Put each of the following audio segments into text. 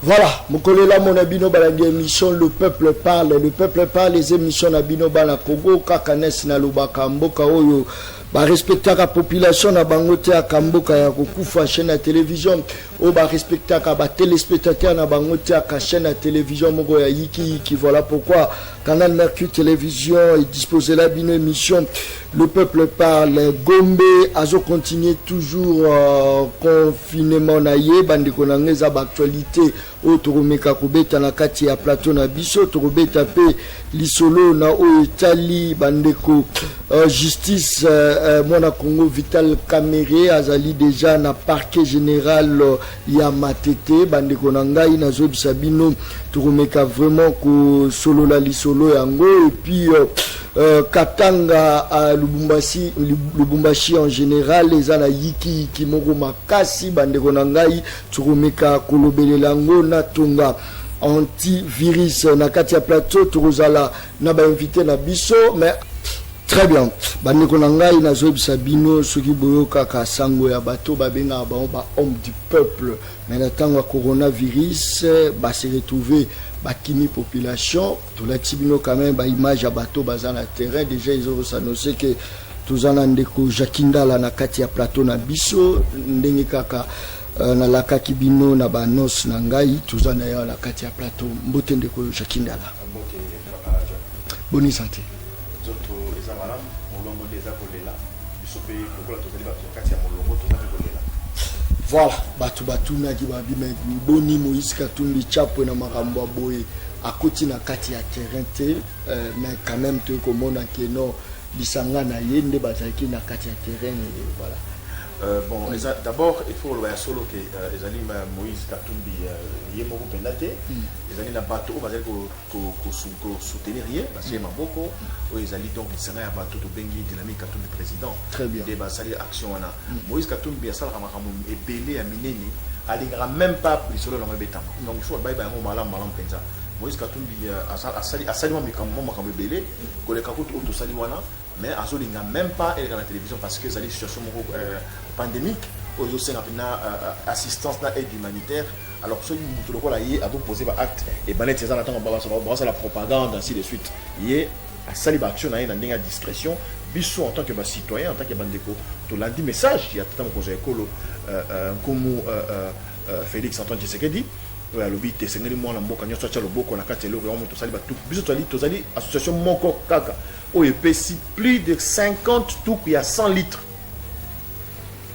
Voilà, mokolo elamu na bino balandi émission Le Peuple Parle. Le Peuple Parle, les émissions na bino bana Congo, kaka nesi nalobaka mboka oyo barespectaka population na bango te, aka mboka ya kokufa. Chaîne ya télévision oyo barespectaka batéléspectateur na bango te, aka chaîne ya télévision moko ya yiki yiki. Voilà pourquoi Canal Mercure Télévision edisposé la bino émission Le Peuple Parle. Gombe azo continuer toujours confinement na ye. Bandeko na ngai, eza baactualité oyo tokomeka kobeta na kati ya plateau na biso. Tokobeta mpe lisolo na oyo etali bandeko justice. Mwana Congo Vital Kamerhe azali déjà na parquet général ya Matete. Bandeko na ngai, nazoyebisa bino, tokomeka vraiment kosolola lisolo yango. Et puis Katanga, Lubumbashi, Lubumbashi en général eza na yiki yiki moko makasi. Bandeko na ngai, tokomeka kolobelela yango na tonga antivirus. Na kati ya plateau tokozala na bainvité na biso. Mais très bien, bandeko na ngai, nazoyebisa bino, soki boyokaka sango ya bato babengaka bango bahomme du peuple, mais na ntango ya coronavirus base retrouve bakimi population. Tolakisi bino quand même baimage ya bato baza na terrain. Déjà ezokosannoncer ke toza na ndeko Jacques Ndala na kati ya plateau na biso. Ndenge kaka nalakaki bino na baannonce na ngai, toza na ye na kati ya plateau. Mbote, ndeko Jacques Ndala. Mbote, papa John. Boni santé? Nzoto eza malamu, molongo nde eza kolela. Biso mpe lokola tozali bato ya kati ya molongo, toza mpe kolela. Voilà, bato batunaki babi: "Me boni Moïse Katumbi Chapwe na makambo ya boye akoti na kati ya terrain te?" Mais quand même toyei komona ke non, lisanga na ye nde bazalaki na kati ya terrain et voilà. Bon, eza d'abord, il faut koloba ya solo ke ezali Moïse Katumbi ye moko mpenza te. Ezali na bato oyo bazali kosoutenir ye, batie maboko. Oyo ezali donc lisanga ya bato tobengi Dynamique Katumbi Président. Très bien. Nde basali action wana. Moïse Katumbi asalaka makambo ebele ya minene, alingaka même pas lisolo nango ebetama. Donc il faut bayeba yango malamu malamu mpenza. Moïse Katumbi asali mwa makambo ebele koleka kutu oyo tosali wana, mais azolinga même pas eleka na télévision parce que ezali situation moko pandémique oyo ezosenga mpena assistance na aide humanitaire. Alors soki moto lokola ye azopose baacte ebaneti, eza na ntango bazosala propagande, ainsi de suite. Ye asali baaction na ye na ndenge ya discrétion. Biso en tant que bacitoyen, en tant que bandeko, tolandi message ya tata mokonzi ya ekolo, nkumu Félix Antoine Tshisekedi, oyo alobi te esengeli mwana mboka nyonso atya loboko na kati ya eloko yango. Tosali batuku, biso tozali association moko kaka oyo epesi plus de 50 tuku ya 100 litres,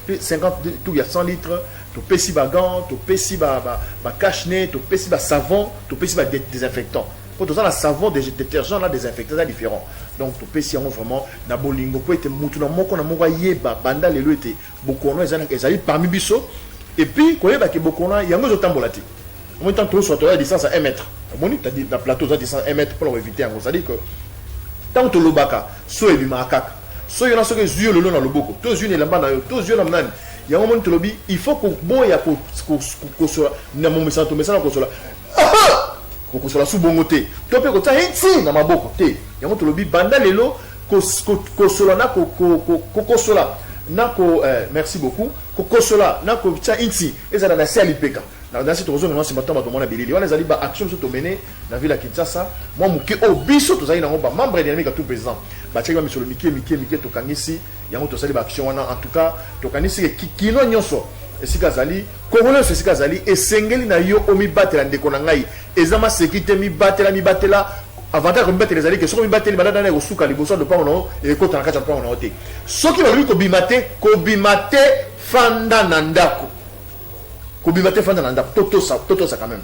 plus 50 tuku ya 100 litres. Topesi bagants, topesi bacache-nez, topesi basavon, topesi badésinfectant, mpo toza na savon, détergent na désinfectant eza différent. Donc topesi yango vraiment na bolingo, mpo ete mutu na moko ayeba banda lelo ete bokono ezali parmi biso. Et puis koyeba ke bokono yango ezotambola te. Omoni, ntango tozoswa, toza distance ya 1 mètre. Omoni na plateau oza distance 1 mètre mpona koéviter yango. C'est-à-dire que ntango tolobaka, so ebimaka kaka so yo na soki ezwi yo lelo na loboko, to ezwi na elamba na yo, to ezwi yo na nani yango. Moni tolobi il faut koboya kosola na momesana, tomesana kosola, kokosola su bongo te, to mpe kotia nti na maboko te. Yango tolobi banda lelo kosola na kokosola na ko merci beaucoup, kokosola na kotia inti ezala na se ya lipeka na se. Tokozonga na nsima ntango bato mona bilili wana. Ezali baaction biso tomene na ville ya Kinshasa, mwa moke oyo biso tozali nango. Bamembre ya Dynamique Katumbi Président batiaki bamisolo mike mike mike, tokangisi yango, tosali baaction wana. En tout cas tokanisi ke kino nyonso esika azali, Congolais nyonso esika azali, esengeli na yo omibatela. Ndeko na ngai, eza maseki te, mibatela, mibatela. Avantage komibatela ezali ke soki omibateli, maladi wana ekosuka liboso ya lopango na yo, ekota na kati ya lopango na yo te. Soki balobi kobima te, kobima te, fanda na ndako. Kobima te, fanda na ndako. Totosa, totosa quand même.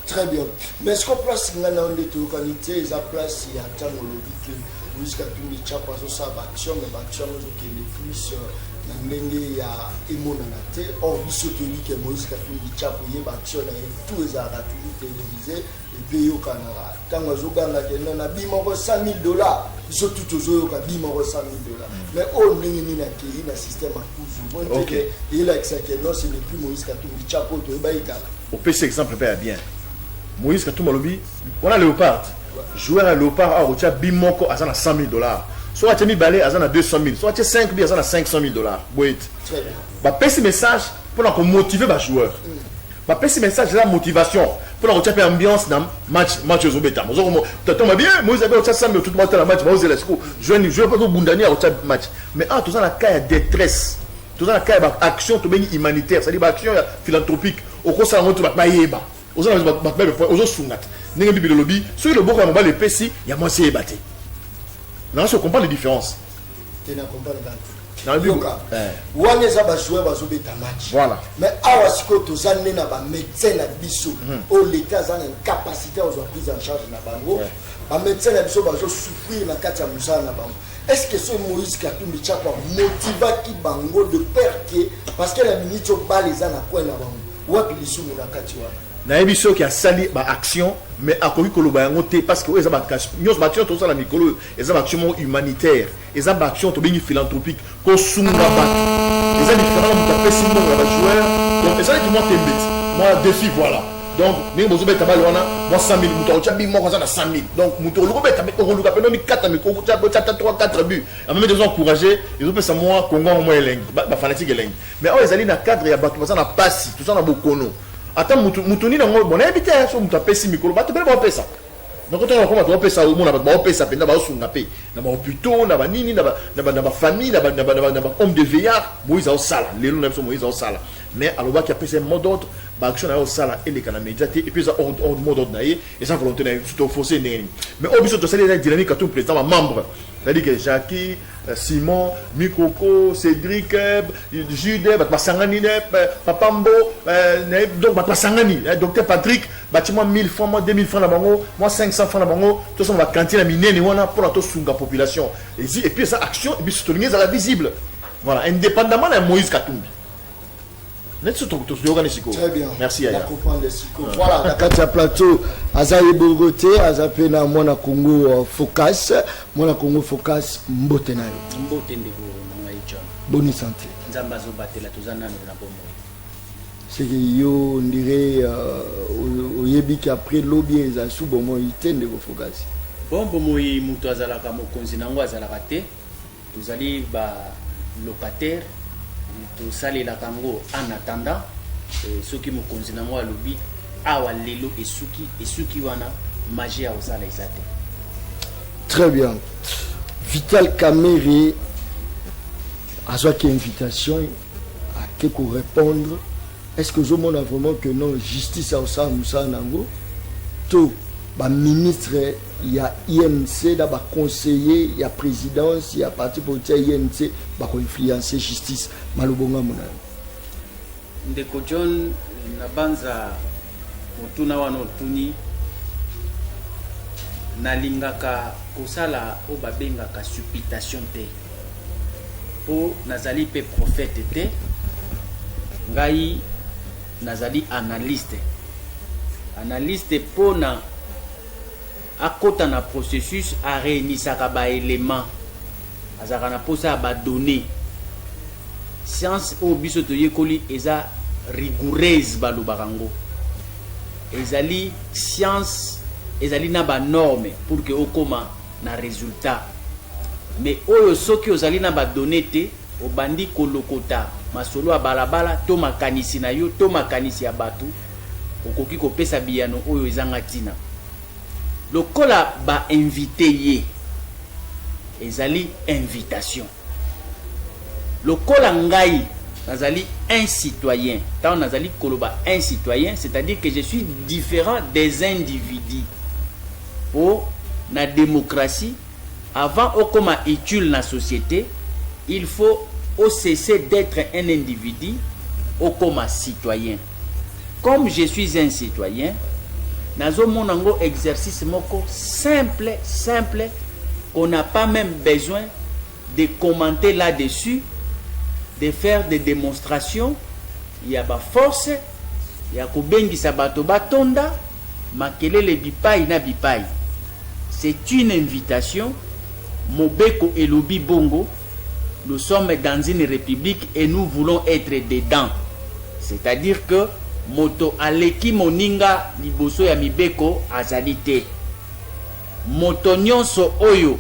Très bien, mais est-ce que place ngai na yo nde toyokani te? Eza place ya ntango olobi ke Moïse Katumbi Chapwe azosala baaction, mais baaction yango ezokende plus na ndenge ya emonana te. Or biso toyebi ke Moïse Katumbi Chapwe ye, baaction na ye tout ezalaka toujours télévisé epe eyokanaka. Ntango azoganga ke non, na bi moko 100 000 $, biso tu tozoyoka bi moko 100 000 $. Mais oyo ndenge nini akei na système akuzu moni te ke eyelakisa ke non, ce n'est plus Moïse Katumbi Chapwe oyo toyebaki kala? Opesi exemple mpe ya bien. Moïse Katumbi alobi wana Léopard, joueur ya Léopard awa kotia bi moko aza na 100 000 $, soki atie mibale aza na 200 000, soki atie 5 bi aza na 500 000 $. Boye te? Très bien. Bapesi message mpona komotiver bajoueur. Bapesi message eza motivation mpona kotia mpe ambiance na match. Match ezobetama, ozokomo tata bien Moïse abe otya sambe otutu batala match, baozela siko jeune joueur mpo tobundani ya kotya match. Mais awa toza na cas ya détresse, toza na cas ya baaction tobengi humanitaire, c'est-à-dire baaction ya philanthropique. Okosala yango te, bato bayeba oza na bato bayeba, ozosunga te. Ndenge Bibele elobi, soki loboko ya mobali epesi, ya mwasi eyeba te. Nanga so comprendre différence. Te, na comprendre Na te. Yoka, wana eza bajoueur bazobeta match. Voilà. Mais awa sikoyo toza nde na bamédecin na biso oyo l'État aza na incapacité ya kozwa prise en charge na bango. Bamédecin na biso bazosouffrir na kati ya mosala na bango. Est ce que soki Moïse Katumbi Chakwa motivaki bango de peur que, parce que na minute oyo bale eza na coin na bango, wapi lisumu na kati wana? Nayebi soki asali baaction, mais akoki koloba yango te, parce que oyo eza nyonso baaction tozosala mikolo oyo eza baaction moko humanitaire, eza baaction tobengi philanthropique, kosunga bato. Eza différent na moto apesi mbongo ya bajoueur. Donc eza neti mwa tembe ti mwa défi, voilà. Donc ndenge bozobeta bale wana, mwa 100 000, moto akotya bi moko aza na 100 000. Donc moto oluka obeta, okoluka pene mikata mikoko, otya ata 3 4 but ameme, tozo encouragé, ezopesa mwa kongo mwa elengi, bafanatique elengi. Mais oyo ezali na cadre ya bato baza na pasi, toza na bokono. Ata mutu mutu nini yango, bon, nayebi te. So moto apesi mikolo, bato pene baopesa. Donc ntango bakoma baopesa, omona bato baopesa mpenza, baosunga mpe na bahôpitaux, na banini, na bafamille, na bahomme de veillard. Moïse aosala lelo na biso, Moïse aosala, mais alobaki apesa mot d'ordre, baaction na ye osala eleka na média te. Et puis eza mot d'ordre na ye, eza volonté na ye, toforce ndenge nini? Mais oyo biso tosali eza dynamique atout président, bamembre, c'est-à-dire que Jackie, Simon, Mikoko, Cédric, Jude, bato basangani, Papa Mbo, donc bato basangani, docteur Patrick, batie mwa 1000 francs, mwa 2000 francs na bango, mwa 500 francs na bango, tosomba bacantine ya minene wana mpona tosunga population. Et puis eza action, et puis tolingi ezala visible, voilà, indépendamment na Moïse Katumbi. Neti so toyokani sikoyo. Très bien. Merci yaya. Comprendre sikoyo. Voilà, na kati ya plateau aza ye te, aza mpe na mwana Congo Focus. Mwana Congo Focus, mbote na yo. Mbote, ndeko na ngai John. Boni santé? Nzambe azobatela, toza nano na bomoi. Seke yo ondire oyebiki après lobi eza su bomoi te, ndeko Focus. Bon, bomoi, moto azalaka mokonzi nango azalaka te. Tozali balocataire, tosalelaka yango en attendant. Soki mokonzi nango alobi awa lelo esuki, esuki wana, magie ya kosala eza te. Très bien. Vital Kamerhe azwaki invitation, ake korépondre. Est ce que ozomona vraiment que non, justice aosala mosala nango, to baministre ya UNC na baconseiller ya présidence ya parti politique ya UNC bakoinfluence justice? Malobonga mona yo. Ndeko John, nabanza motuna wana otuni, nalingaka kosala oyo babengaka supputation te, mpo nazali mpe prophète te. Ngai nazali analyste. Analyste, mpona akɔta na processus, aréunisaka baélément, azalaka na mposa ya badonnées. Science oyo biso toyekoli eza rigoureuse, balobaka yango ezali science, ezali na banorme pour que okóma na résultat. Mais oyo soki ozali na badonnées te, obandi kolokota masolo ya balabala to makanisi na yo to makanisi ya bato, okoki kopesa biyano oyo ezanga ntina. Lokola bainvite ye, ezali invitation. Lokola ngai nazali un citoyen, ntango nazali koloba un citoyen, c'est-à-dire que je suis différent des individus, po na démocratie, avant okoma utile na société, il faut cesser d'être un individu, okoma citoyen. Comme je suis un citoyen, nazomona yango exercice moko simple, simple, qu'on n'a pas même besoin de commenter là-dessus, de faire des démonstrations ya baforce, ya kobengisa bato batonda makelele bipai na bipai. C'est une invitation, mobeko elobi bongo. Nous sommes dans une république et nous voulons être dedans, c'est-à-dire que moto aleki moninga liboso ya mibeko azali te. Moto nyonso oyo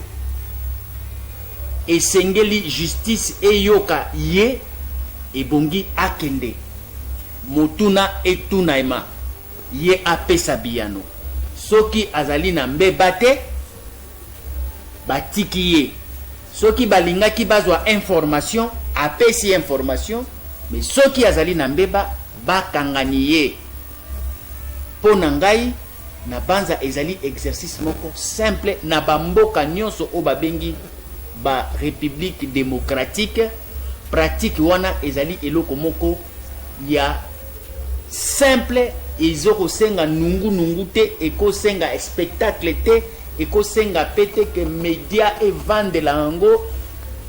esengeli justice eyoka ye, ebongi akende. Motuna etunama, ye apesa biyano. Soki azali na mbeba te, batiki ye. Soki balingaki bazwa information, apesi information, mais soki azali na mbeba, bakangani ye. Mpo na ngai, na banza ezali exercice moko simple na bamboka nyonso oyo babengi ba république démocratique. Pratique wana ezali eloko moko ya simple, ezokosenga nungu-nungu te, ekosenga spectacle te, ekosenga pe te ke média evandela yango,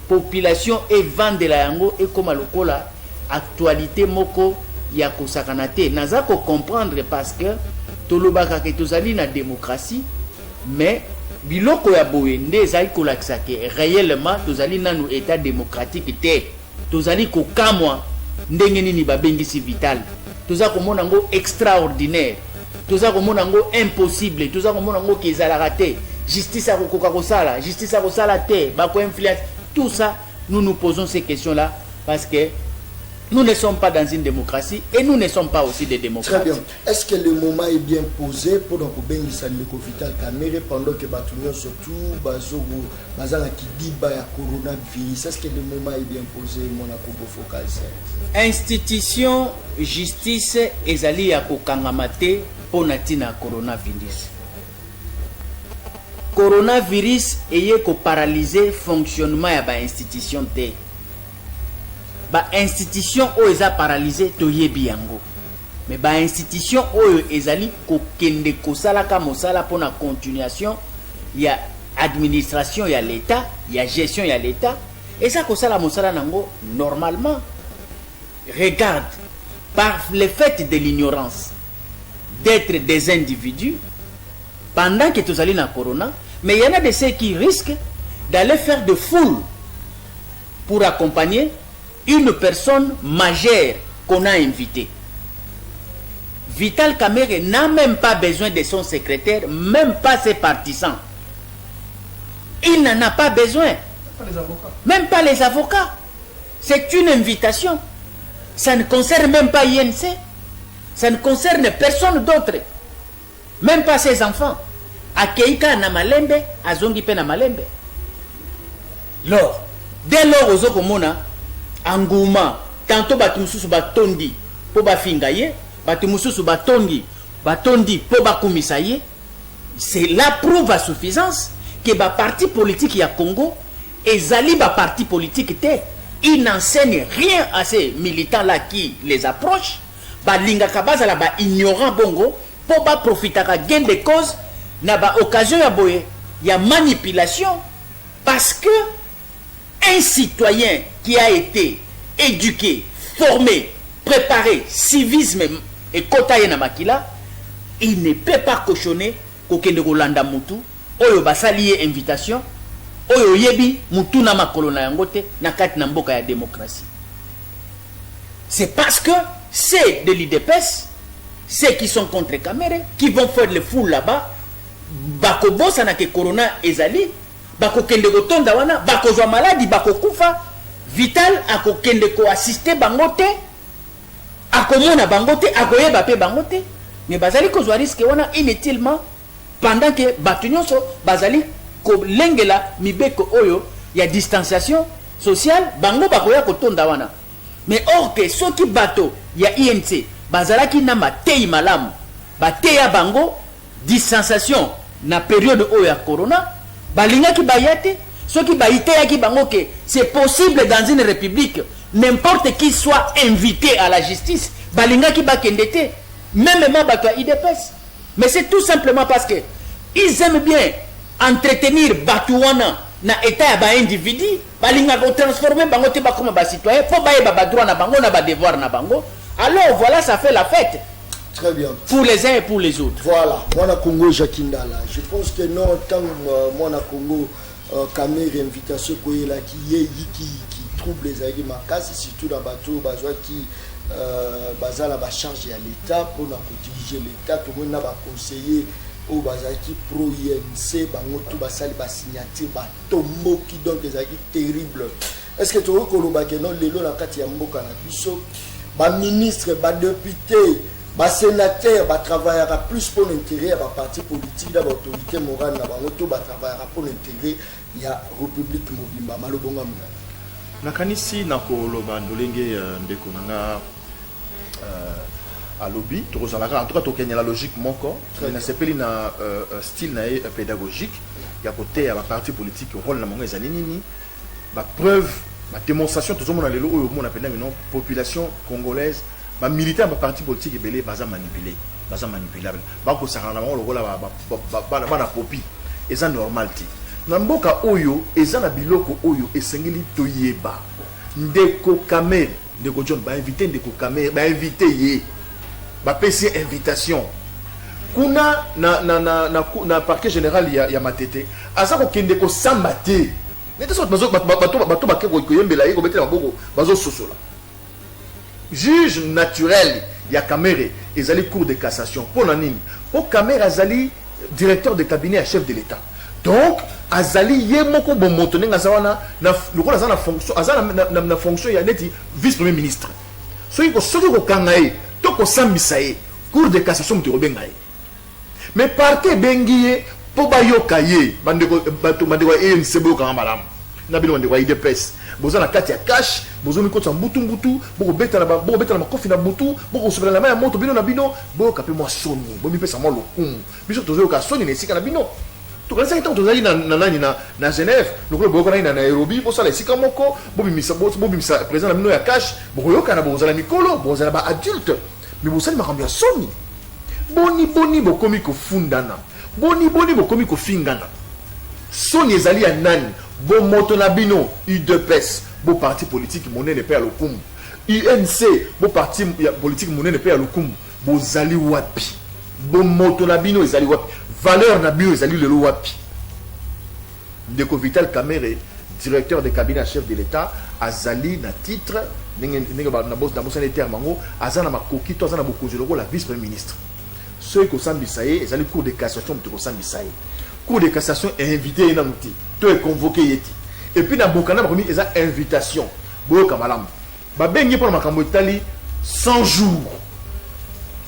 population evandela yango, ekoma lokola actualité moko ya kosakana te. Naza kocomprendre parce que tolobaka ke tozali na démocratie, mais biloko ya boye nde ezali kolakisa ke réellement tozali nanu état démocratique te. Tozali kokamwa ndenge nini babengisi Vital, toza komona yango extraordinaire, toza komona yango impossible, toza komona yango ke ezalaka te, justice akokoka kosala, justice akosala te, bakoinfluence, tout ça. Nous nous posons ces questions là parce que nous ne sommes pas dans une démocratie et nous ne sommes pas aussi des démocrates. Très bien. Est-ce que le moment est bien posé pour donc kobengisa ndeko Vital Kamerhe pendant que bato nyonso tout bazogo baza na kidiba ya coronavirus? Est-ce que le moment est bien posé, mwana Congo Focus? Institution justice ezali ya kokangama te mpo na ntina ya coronavirus. Coronavirus eye koparalyse fonctionnement ya bainstitution te. Bainstitution oyo eza paralyse, toyebi yango, mais bainstitution oyo ezali kokende kosalaka mosala mpona continuation ya administration ya l'État, ya gestion ya l'État, eza kosala mosala nango normalement. Regarde, par le fait de l'ignorance d'être des individus pendant que tozali na corona, mais il y en a de ceux qui risquent d'aller faire de foule pour accompagner une personne majeure qu'on a invitée. Vital Kamerhe n'a même pas besoin de son secrétaire, même pas ses partisans. Il n'en a pas besoin. Pas les avocats. Même pas les avocats. C'est une invitation. Ça ne concerne même pas INC. Ça ne concerne personne d'autre. Même pas ses enfants. Akei kaka na malembe, azongi pe na malembe. Lors, dès lors ozo komona engouement, tantôt bato mosusu batondi mpo bafinga ye, bato mosusu batondi mpo bakumisa ye. C'est la prouve à suffisance que ba parti politique ya Congo ezali ba parti politique te. Il n'enseigne rien à ces militants là qui les approchent. Balingaka bazala ba ignorant bongo mpo baprofitaka gain de cause na ba occasion ya boye ya manipulation, parce que un citoyen qui a été éduqué, formé, préparé, civisme ekota ye na makila, il ne peut pas cautionner kokende kolanda mutu oyo basali ye invitation, oyo oyebi mutu na makolo na yango te na kati na mboka ya démocratie. C'est parce que c'est de l'UDPS, ceux qui sont contre Kamerhe, qui vont faire le fou là-bas, bakobosana ke corona ezali, bakokende kotonda wana, bakozwa maladi, bakokufa. Vital akokende koassiste bango te, akomona bango te, akoyeba mpe bango te, mais bazali kozwa risque wana inutilement pendant que bato nyonso bazali kolengela mibeko oyo ya distanciation sociale, bango bakoya kotonda wana. Mais or ke soki bato ya INC bazalaki na matei malamu, bateya bango distanciation na période oyo ya corona, balingaki baya te. Soki baiteyaki bango ke c'est possible dans une république, n'importe qui soit invité à la justice, balingaki bakende te, même ma bato ya UDPS. Mais c'est tout simplement parce que ils aiment bien entretenir bato wana na état ya baindividu. Balingaka kotransforme bango te bakoma bacitoyen mpo bayeba badroit na bango na badevoir na bango. Alors voilà, ça fait la fête. Très bien. Pour les uns et pour les autres. Voilà, Mwana Congo Jacques Ndala. Je pense que non, tant Mwana Congo Kamerhe, invitation koyelaki ye yiki yiki, trouble ezalaki makasi, surtout na bato oyo bazwaki baza na bacharge ya l'État mpona kodirige l'État. Tomoni na baconseiller oyo bazalaki pro INC, bango tu basali basignature, batomboki, donc ezalaki terrible. Est ce que tokoki koloba ke non, lelo na kati ya mboka na biso, Baministre, badéputé, basénateur batravaillaka plus mpo na intérêt ya baparti politique na baautorité morale na bango to batravaillaka mpo na intérêt ya république mobimba? Malobonga monana. Nakanisi na koloba ndolenge ndeko na nga alobi, tokozalaka, en tout cas tokende na logique moko. Nasepeli na style na ye pédagogique ya koteya baparti politique rôle na bango ezali nini. Bapreuve, badémonstration tozomona lelo oyo, omona mpenza bino population congolaise, bamilitaire ya baparti politique ebele baza manipulé, baza manipulable, bakosakana na bango lokola bana popi. Eza normal te na mboka oyo. Eza na biloko oyo esengeli toyeba. Ndeko Kamerhe, ndeko John, bainvite ndeko Kamerhe, bainvite ye, bapesi ye invitation kuna na parquet général ya Matete. Aza kokende kosamba te. Nete so bato bake koyembela ye, kobetela maboko, bazososola. Juge naturel ya Kamerhe ezali Cour de cassation. Mpo na nini? Mpo Kamerhe azali directeur de cabinet ya chef de l'État, donc azali ye moko bomoto ndenge aza wana, lokola aza na fonction, aza na fonction ya neti vice premier ministre. Soki kokanga ye to kosambisa ye, Cour de cassation moto ekobenga ye. Mais parquet ebengi ye mpo bayoka ye. Bandeko, bato, bandeko ya UNC, boyokanga malamu na bino. Bandeko ya UDPS, boza na kati ya CACH, bozomikotisa mbutu-mbutu, bokobetana makofi na butu, bokosopela na mai ya moto bino na bino. Boyoka mpe mwa soni, bomipesa mwa lokumu. Biso tozoyoka soni na esika na bino. Tokanisaki ntango tozalaki na nani, na Genève, lokola boyokanaki na Nairobi, bosala esika moko, bobimisa président na bino ya CACH, bokoyokana, bokozala mikolo, bokozala baadulte. Mais bosali makambo ya soni. Boni boni bokomi kofundana? Boni boni bokomi kofingana? Soni ezali ya nani? Bomoto na bino UDPS, bo parti politique monene mpe ya lokumu, UNC, bo parti ya politique monene mpe ya lokumu, bozali wapi? Bomoto na bino ezali wapi? Valeur na bino ezali lelo wapi? Ndeko Vital Kamerhe, directeur de cabinet ya chef de l'État, azali na titre ndenge nabosani terme yango, aza na makoki to aza na bokonzi lokola vice premier ministre. Soki kosambisa ye, ezali Cour de cassation moto ekosambisa ye. Cour de cassation invité ye nanu te to econvoke ye te. Et puis na bokanda bakomi eza invitation. Boyoka malamu, babengi mpona makambo etali 100 jours,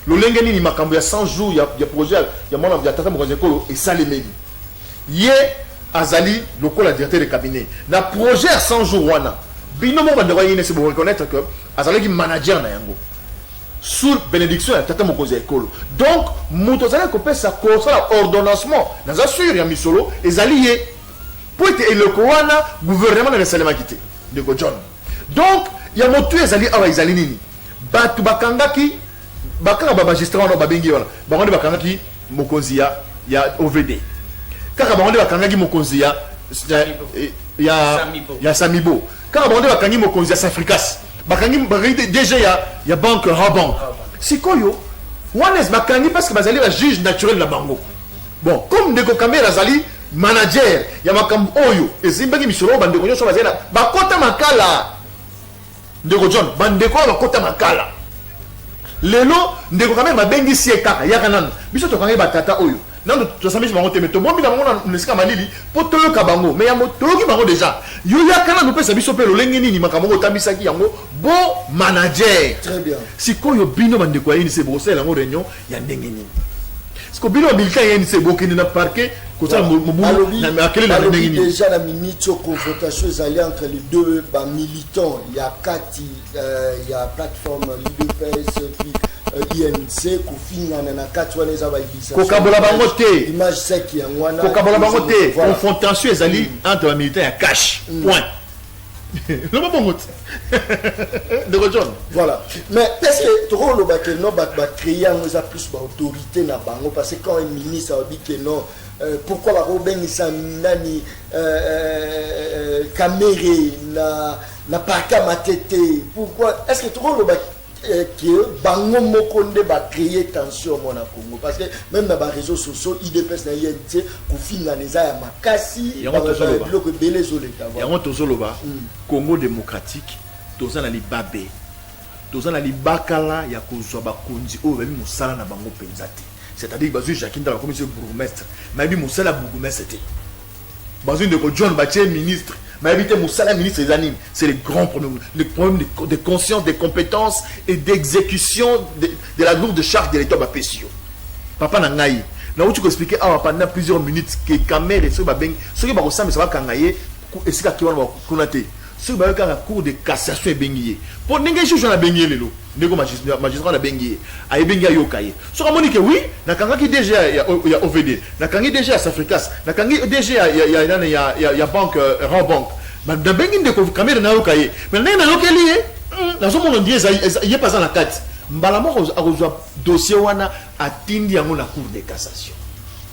lolenge nini makambo ya 100 jours ya projet ya mwana ya tata mokonzi ekolo esalemeli. Ye azali lokola directeur de cabinet na projet ya 100 jours wana. Bino moko bandeko ya UNC boreconnaître que azalaki manager na yango sous bénédiction ya tata mokonzi ya ekolo. Donc moto azalaki kopesa, kosala ordonnancement, naza sûr, ya misolo ezali ye, po ete eloko wana gouvernement nanga esalemaki te, ndeko John. Donc ya motu ezali awa ezali nini? Bato bakangaki bakanga bamagistrat wana babengi wana, bango nde bakangaki mokonzi ya OVD, kaka bango nde bakangaki mokonzi ya Samibo, kaka bango nde bakangi mokonzi ya Safricas, bakangi DG ya banque Rawbank. Sikoyo wana bakangi parce que bazali bajuge naturel na bango. Bon, comme ndeko Kamerhe azali manager ya makambo oyo esimbaki misolo oyo, bandeko nyonso bazali na bakota makala. Ndeko John, bandeko oyo bakota makala lelo, ndeko Kamerhe babengisi ye kaka, yaka nanu. Biso tokangi batata oyo, nano tosambisi bango te, mais tobombi na bango na esika malili mpo toyoka bango. Mais yango toyoki bango déjà. Yo yaka nanu, opesa biso mpe lolenge nini makambo oyo otambisaki yango bo manager. Très bien. Sikoyo bino bandeko ya UNC bokosalela yango réunion ya ndenge nini? Siko bino bamilitaire ya UNC bokende na parquet kosala mobulu na makelele na ndenge nini? Déjà na minute oyo, confrontation ezali entre les deux bamilitants ya kati ya plateforme l'UDPS puis UNC, kofingana na kati wana eza baillustration. Kokabola bango te. Image sec yango wana. Kokabola bango te. Confrontation ezali entre bamilitaire ya CACH, point. Loba bongo te, ndeko John. Voilà, mais est ce que tokoloba ke non, bato bacréer yango eza plus baautorité na bango? Parce que quand un ministre alobi ke non, pourquoi bakobengisa nani, Kamerhe na parquet Matete, pourquoi? Est ce que tokoloba ke bango moko nde bacréer tension mwana Congo? Parce que même na baréseaux sociaux, UDPS na UNC kofingana eza ya makasi, biloko ebele ezoleka. Yango tozoloba, Congo démocratique, toza na libabe, toza na libakala ya kozwa bakonzi oyo bayebi mosala na bango mpenza te. C'est-à-dire bazwi Jacky Ndala, bakomisi bourgmestre, bayebi mosala ya bourgmestre te. Bazwi ndeko John, batie ministre. Mais ayebi te mosala ya ministre eza nini. C'est le grand problème, le problème de conscience, de compétence et d'exécution de la lourde charge de l'État bapesi yo. Papa na ngai, nauti koexpliquer awa pendant plusieurs minutes ke Kamerhe, soki babengi, soki bakosambisa, bakanga ye esika ake wana kuna te. Soki bayoki kaka Cour de cassation ebengi ye, mpo ndenge juge wana abengi ye lelo, ndenge magistrat wana abengi ye, ayebengi, ayoka ye. Soki amoni ke oui, nakangaki DG ya OVD, nakangi DG ya Safricas, nakangi DG ya banque Rawbank, nabengi ndeko Kamerhe, nayoka ye, mais ndenge nayokeli ye, nazomona ndie ye mpe aza na kati, mbala moko akozwa dossier wana, atindi yango na Cour de cassation.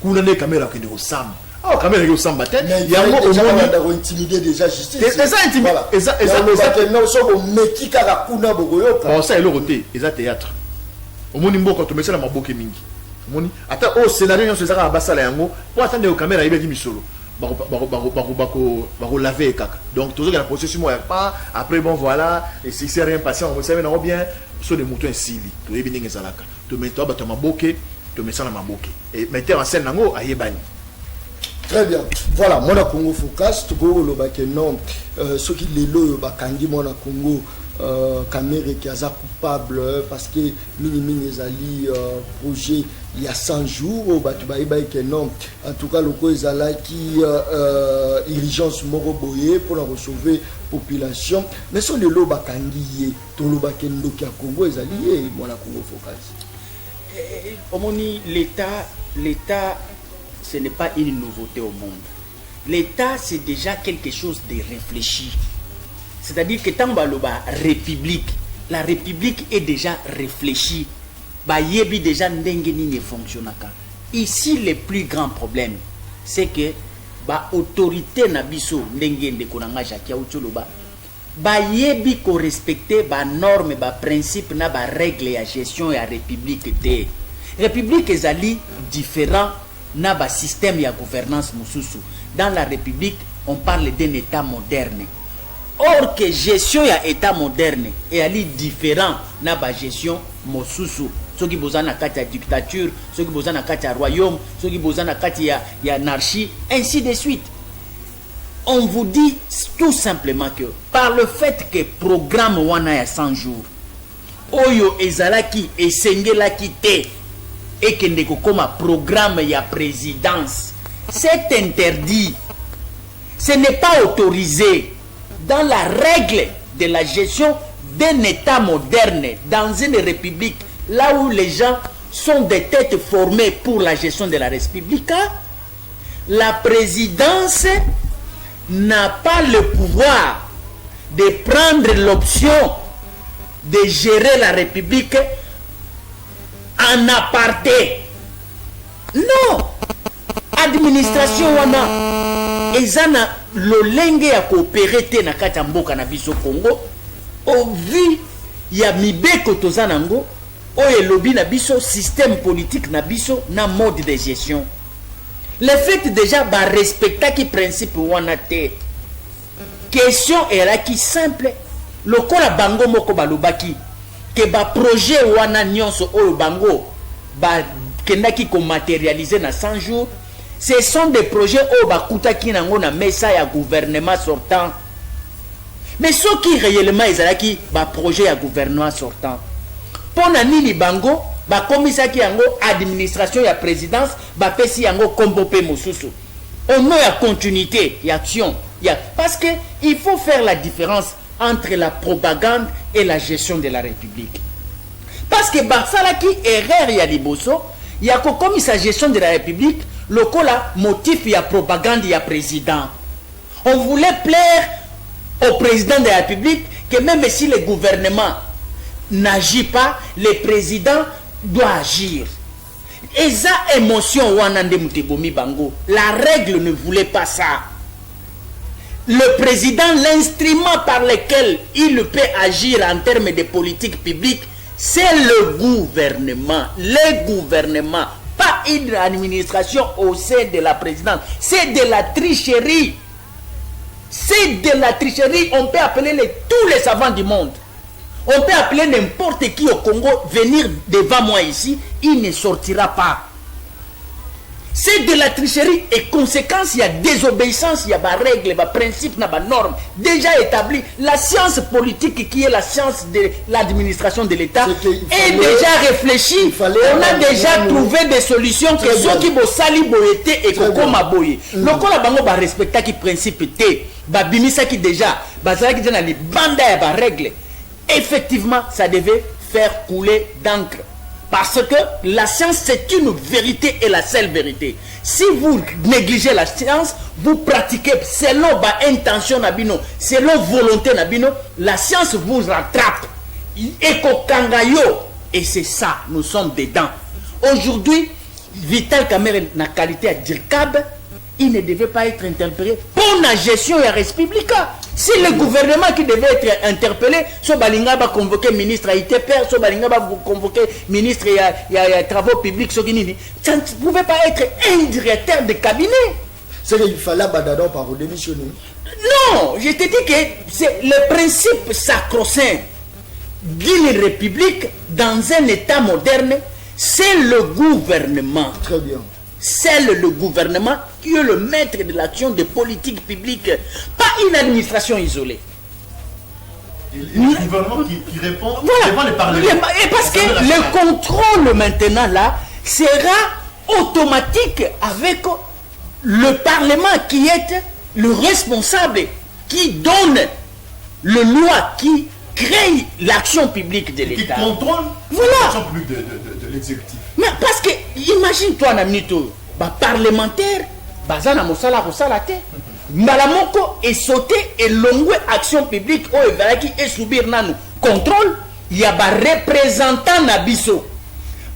Kuna nde Kamerhe akende kosamba. Awa Kamerhe akende kosamba te. Yango omoni déjà justice. Eza eza so bomeki kaka kuna, bokoyoka. Basala eloko te, eza théâtre. Omoni, mboka tomesala maboke mingi. Omoni, ata oyo scénario nyonso eza kaka basala yango mpo ata ndeko Kamerhe ayebaki misolo, bakolave ye kaka. Donc tozokende na processus moko ya pas après. Bon, voilà, et si c'est rien passé, on sabe nango bien saut de mouton esili. Toyebi ndenge ezalaka, toa bato ya maboke, tomesana maboke, et metteur en scène nango ayebani. Très bien. Voilà, mwana Congo Focus, tokoloba ke non, soki lelo oyo bakangi mwana Congo Kamerhe ki aza coupable, parce que mingimingi ezali projet ya 100 jours oyo bato bayebaki ke non, en tout cas loko ezalaki urgence moko boye mpona kosauver population. Mais so lelo bakangi ye, tolobaki ndoki ya Congo ezali ye, mwana Congo Focus. Omoni, l'état, ce n'est pas une nouveauté au monde. L'état, c'est déjà quelque chose de réfléchi. C'est-à-dire que tant baloba république, la république est déjà réfléchie, bayebi déjà ndenge nini efonctionnaka. Ici, le plus grand problème, c'est que baautorité na biso, ndenge ndeko na nga Jacques auti oloba, bayebi korespecter banorme, baprincipe na barègle ya gestion ya république te. République ezali différent na basystème ya gouvernance mosusu. Dans la république, on parle d'un État moderne. Or que gestion ya État moderne eyali différent na bagestion mosusu. Soki boza na kati ya dictature, soki boza na kati ya royaume, soki boza na kati ya anarchie, ainsi de suite. On vous dit tout simplement que par le fait que programme wana ya 100 jours oyo ezalaki, esengelaki te ekende kokóma programme ya présidence. C'est interdit, ce n'est pas autorisé dans la règle de la gestion d'un État moderne, dans une république, là où les gens sont des têtes formées pour la gestion de la République. La présidence n'a pas le pouvoir de prendre l'option de gérer la République en aparté. Non, administration wana eza na lolenge ya koopérer te na kati ya mboka na biso Congo, au vu ya mibeko toza nango oyo elobi na biso système politique na biso na mode de gestion. Le fait déjà barespectaki principe wana te. Question ezalaki simple: lokola bango moko balobaki ke baprojet wana nyonso oyo bango bakendaki komatérialiser na 100 jours, ce sont des projets oyo bakutaki nango na mesa ya gouvernement sortant. Mais soki réellement ezalaki baprojet ya gouvernement sortant, mpo na nini bango bakomisaki yango administration ya présidence, bapesi yango kombo mpe mosusu au nom ya continuité ya action ya? Parce que il faut faire la différence entre la propagande et la gestion de la République. Parce que basalaki erreur ya liboso ya kokomisa gestion de la République lokola motif ya propagande ya président. On voulait plaire au président de la République, que même si le gouvernement n'agit pas, le président doit agir. Eza émotion wana nde moto ebomi bango. La règle ne voulait pas ça. Le président, l'instrument par lequel il peut agir en termes de politique publique, c'est le gouvernement. Le gouvernement, pas une administration au sein de la présidence. C'est de la tricherie, c'est de la tricherie. On peut appeler tous les savants du monde, on peut appeler n'importe qui au Congo, venir devant moi ici, il ne sortira pas. C'est de la tricherie et conséquence, il y a désobéissance, il y a des règles, des principes, des normes déjà établies. La science politique qui est la science de l'administration de l'État est déjà réfléchie. On a déjà trouvé des solutions que ceux qui bosali boye te ekokoma boye. Lokola bango ba respectaki principe te, babimisaki déjà, bazalaki déjà na libanda ya ba règle. Effectivement, ça devait faire couler d'encre. Parce que la science, c'est une vérité et la seule vérité. Si vous négligez la science, vous pratiquez selon ba intention na bino, selon volonté na bino, la science vous rattrape. Ekokanga yo. Et c'est ça, nous sommes dedans. Aujourd'hui, Vital Kamerhe, na qualité ya dircab, il ne devait pas être interpellé pour la gestion ya res publica. C'est le gouvernement qui devait être interpellé. Soki balinga ba convoquer ministre ya ITPR, soki balinga ba convoquer ministre ya travaux publics, soki nini. Ça ne pouvait pas être un directeur de cabinet. C'est qu'il fallait abandonner par démissionner. Non, je te dis que c'est le principe sacro-saint d'une république dans un état moderne, c'est le gouvernement. Très bien. C'est le gouvernement qui est le maître de l'action des politiques publiques, pas une administration isolée. Et le gouvernement qui répond Voilà. devant le Parlement. Et parce que L'Assemblée le nationale. contrôle maintenant là sera automatique avec le Parlement qui est le responsable, qui donne le loi, qui crée l'action publique de Qui l'État. contrôle Voilà. l'action publique de l'exécutif. Mais parce que, imagine-toi na minute oyo, ba parlementaire baza na mosala kosala te. Mbala moko esaute, elongwe action publique oyo ezalaki esubir nanu contrôle ya ba représentant na biso.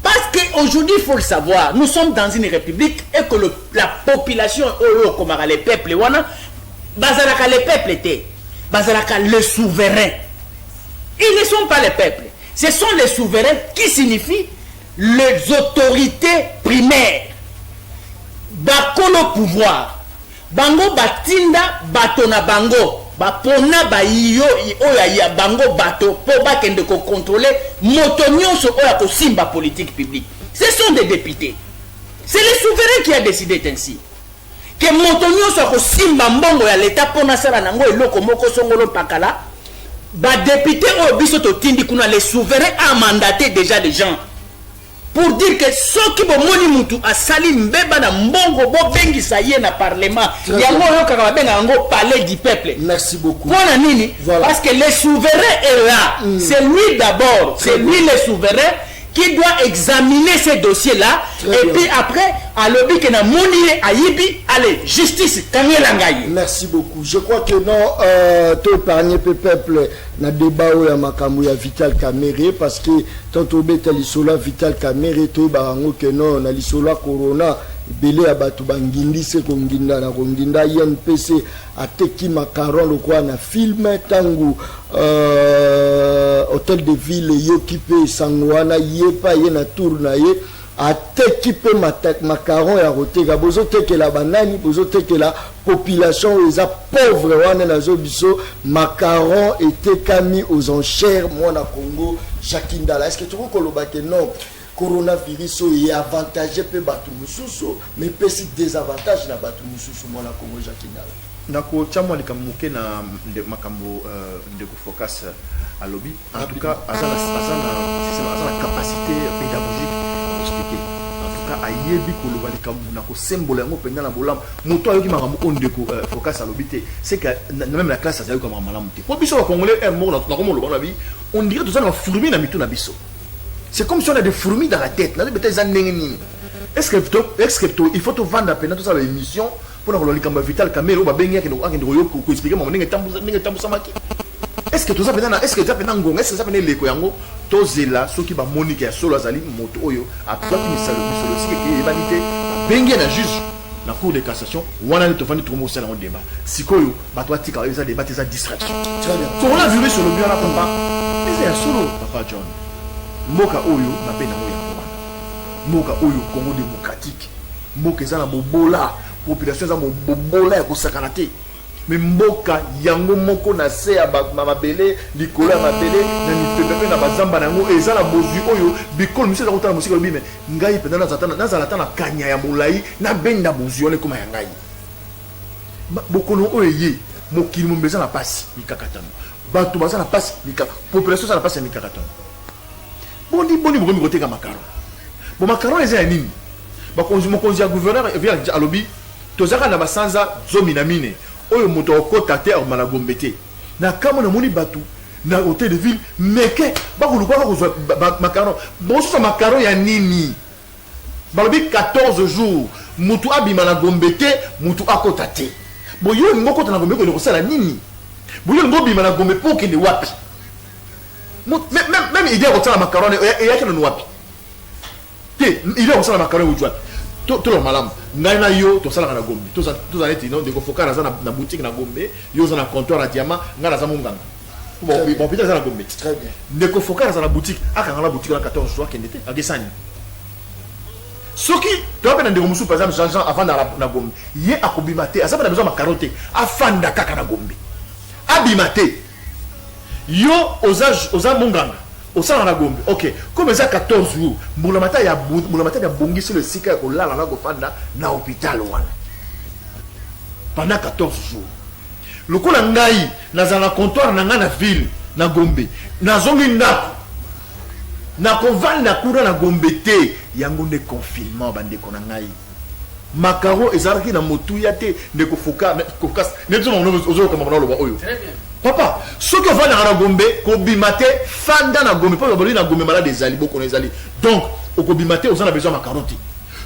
Parce qu'aujourd'hui, il faut le savoir, nous sommes dans une république et que la population oyo okomaka le peuple wana, bazalaka le peuple te, bazalaka le souverain. Ils ne sont pas les peuples. Ce sont les souverains qui signifient les autorités primaires. Bakolo pouvoir. Bango batinda bato na bango. Bapona bayiyo oyo ya bango bato po bakende ko contrôler moto nyonso oyo akosimba politique publique. Ce sont des députés. C'est le souverain qui a décidé ainsi. Ke moto nyonso akosimba mbongo ya l'État mpo nasala nango eloko moko songolo pakala, badéputé oyo biso totindi kuna, le souverain a mandaté déjà les gens pour dire que soki bomoni mutu asali mbeba na mbongo, bobengisa ye na parlement. Très Yango bien. oyo kaka babengaka yango palais du peuple. Merci beaucoup. Mpona nini? Voilà. Parce que le souverain est là. C'est lui d'abord, c'est lui le souverain qui doit examiner ces dossiers là. Très Et bien. puis après alobi ke namoni ye ayibi, allez, justice, kangela ngai. Merci beaucoup. Je crois que non, to épargner peu peuple na débat oyo ya makambo ya Vital Kamerhe, parce que tant tobeta lisolo ya Vital Kamerhe, toyebaka yango ke non, na lisolo ya corona, ebele ya bato bangindi se konginda na konginda. INPC ateki macaron lokola na film. Ntango hôtel de ville eyoki mpe esango wana, ye mpe aye na tour na ye, ateki mpe macaron ya koteka. Bozotekela banani? Bozotekela population oyo eza pauvre wana. Nazo biso macaron etekami aux enchères. Mwana Congo Jacques Ndala, est ce que tokoki koloba ke non, coronavirus oyo eavantage mpe bato mosusu, mais epesi désavantage na bato mosusu? Mwana Congo Jacques Ndala. Nakotia mwa likambo moke na makambo ndeko Focas alobi. En tout cas, aza na capacité pédagogique ya koexpliquer. En tout cas, ayebi koloba likambo na kosembola yango mpenza na bolamu. Moto ayoki makambo oyo ndeko Focas alobi te, c'est que même na classe azali makambo malamu te. Po biso bacongolais moko nakomoloba na bi, on dirait toza na bafourmi na mitu na biso. C'est comme si on a des fourmis dans la tête. Nayebi te eza ndenge nini. Est ce que il faut tovanda mpenza, tosala émission mpona koloba likambo ya Vital Kamerhe oyo babengi akende koexpliquer makambo ndenge etambusamaki? Est ce que toza mpenza na, est ce que eza mpenza ngonga, est ce que eza mpenza eleko yango? Tozela soki bamonike ya solo azali moto oyo azwaki misalo misolo, esika eke eyebani te, babengi ye na juge na Cour de cassation, wana nde tovandi, tokomi kosala yango débat. Sikoyo bato batika, eza débat te, eza distraction. Très bien. Coronavirus olobi wana, papa, eza ya solo. Papa John, mboka oyo mabe nango yango wana. Mboka oyo Congo démocratique, mboka eza na bobola, population eza bobola ya kosakana te. Mais mboka yango moko na se ya mabele, likolo ya mabele, na mipepe mpe na bazamba na yango eza na bozwi oyo bikolo misusu eza kotala mosika, elobi, mais ngai mpenza nazala ata na kanya ya molai, nabenda bozwi wana ekoma ya ngai. Bokono oyo eye, mokili mobimba eza na pasi, mikakatano, bato baza na pasi, population eza na pasi ya mikakatano. Boni boni bokomi koteka macaron? Bo macaron eza ya nini? Bakonzi, mokonzi ya gouverneur ya alobi tozaka na basanza 14 oyo moto akokota te, akobima na Gombe te. Na kamwe namoni bato na hotel de ville meke bakoluka kozwa macaron. Bozosa macaron ya nini? Balobi 14 jours mutu abima na Gombe te, mutu akota te. Boyo olingi okota na Gombe okende kosala nini? Boyo olingi obima na Gombe mpo okende wapi? Même idée ya kosala macaron eyaki nanu wapi? Te, idée ya kosala macaron euti wapi? Toloba malamu, ngai na yo tosalaka na Gombe, tozala neti no ndeko Fokar aza na boutique na Gombe, yo oza na comptoir na diamant, ngai naza monganga. Bon, peut-être aza na Gombe. Ndeko Fokar aza na boutique, akanga na boutique na 14 jours, akende te, akesani. Soki toza mpe na ndeko mosusu, par exemple Jean Jean, afanda na Gombe, ye akobima te, aza mpe na besoin macaron te, afanda kaka na Gombe, abima te. Yo oza monganga, osalaka na Gombe, ok, comme eza 14 jours, mbulamatari abongiselo esika ya kolala na kofanda na hôpital wana pendant 14 jours. Lokola ngai nazala na comptoir na ngai na ville na Gombe, nazongi ndako, nakovanda kuna na Gombe te. Yango nde confinement, bandeko na ngai. Macaron ezalaki na motuya te, ndeko Fokas, nde biso ozoyoka mama na oloba oyo. Papa, soki ovandaka na Gombe, kobima te, fanda na Gombe, mpo balobi na Gombe malade ezali, bokono ezali, donc okobima te, oza na besoin ya macaron te.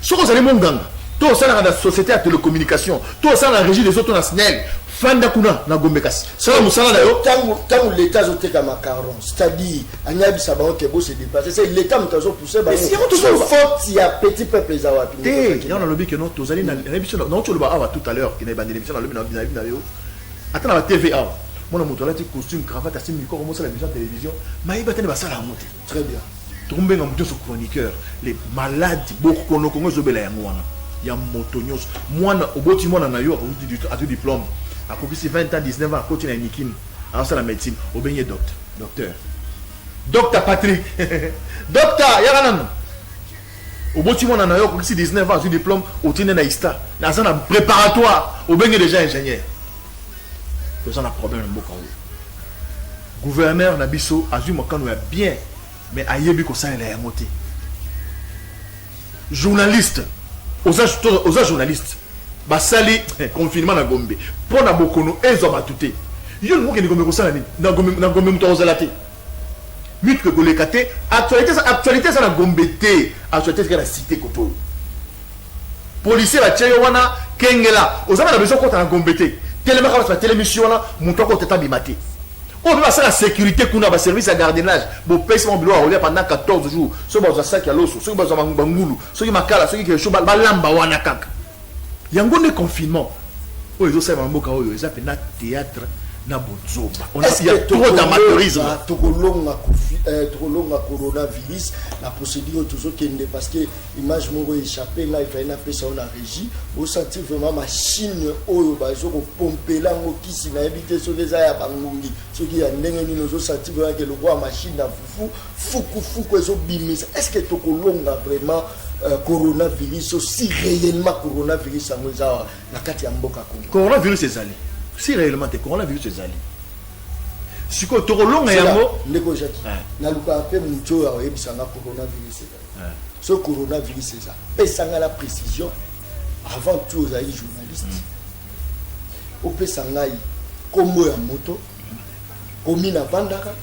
Soki ozali monganga, to osalaka na société ya télécommunication, to osalaka na régie des eaux to na SNEL, fanda kuna na Gombe, kasi sala mosala na yo. Ntango l'État azoteka macaron, c'est-à-dire anyabisa bango ke bose déplacer, c'est l'État moto azopousse bango. Faute ya petit peuple eza wapi? Te, yango nalobi ke non, tozali na biso nauti oloba awa tout à l'heure ke na ebandeli émission, nalobi na yo, ata na ba TV awa, mwana moto alati costume, cravate, asimbi micro, mosala émission ya télévision, mayeba te nde basala yango te. Très bien. Tokombenga moto nyonso chroniqueur. Les malades, bokono Kongo ezobela yango wana ya moto nyonso. Mwana oboti, mwana na yo azwi diplôme, akokisi 20 ans, 19 ans, akoti na Unikin, azosala médecine, obengi ye docteur, docteur, docteur Patrick, docteur yaka nanu. Oboti mwana na yo, akokisi 19 ans, azwi diplôme, otindi na ISTA, aza na préparatoire, obengi déjà ingénieur. Toza na problème na mboka oyo. Gouverneur na biso azwi mokano ya bien, mais ayebi kosalela yango te. Journaliste, oza journaliste, basali confinement na Gombe mpo na bokono ezwa bato te. Yo olingi okende Gombe kosala nini? Na Gombe, na Gombe moto akozala te, mituka ekoleka te. Actualité eza na Gombe te, actualité ezaka na cité koto oyo policier batie yo wana kengela. Oza na besoin okota na Gombe te, telemaka, bato batelemisi yo wana, moto akota te, abima te. Oyo mpe basala sécurité kuna, baservice ya gardiennage, bopesi bango biloko ya kolia pendant 14 jours. Soki bazwa saki ya loso, soki bazwa bangulu, soki makala, soki quelque chose, balamba wana kaka. Yango nde confinement oyo ezosalema na mboka oyo, eza mpenza théâtre na bozoba. Il y a trop d'amateurisme. Tokolonga coronavirus na procédure oyo tozokende? Parce que image moko échappé ngai, efali napesa yo na régie. Osentir vraiment machine oyo bazokopompela yango kisi, nayebi te soki eza ya bangungi, soki ya ndenge nini. Ozosentir vraiment ke lokola machine na fufu, fukufuku ezobimisa. Est ce que tokolonga vraiment coronavirus, si réellement coronavirus yango eza na kati ya mboka Congo? Coronavirus ezali, si réellement te, coronavirus ezali. Sikoyo tokolonga yango? Ndeko Jacki, nalukaka mpe motu oyo akoyebisanga coronavirus ezali. So coronavirus eza, pesanga na précision. Avant tout ozali journaliste, opesa ngai nkombo ya moto, komi navandaka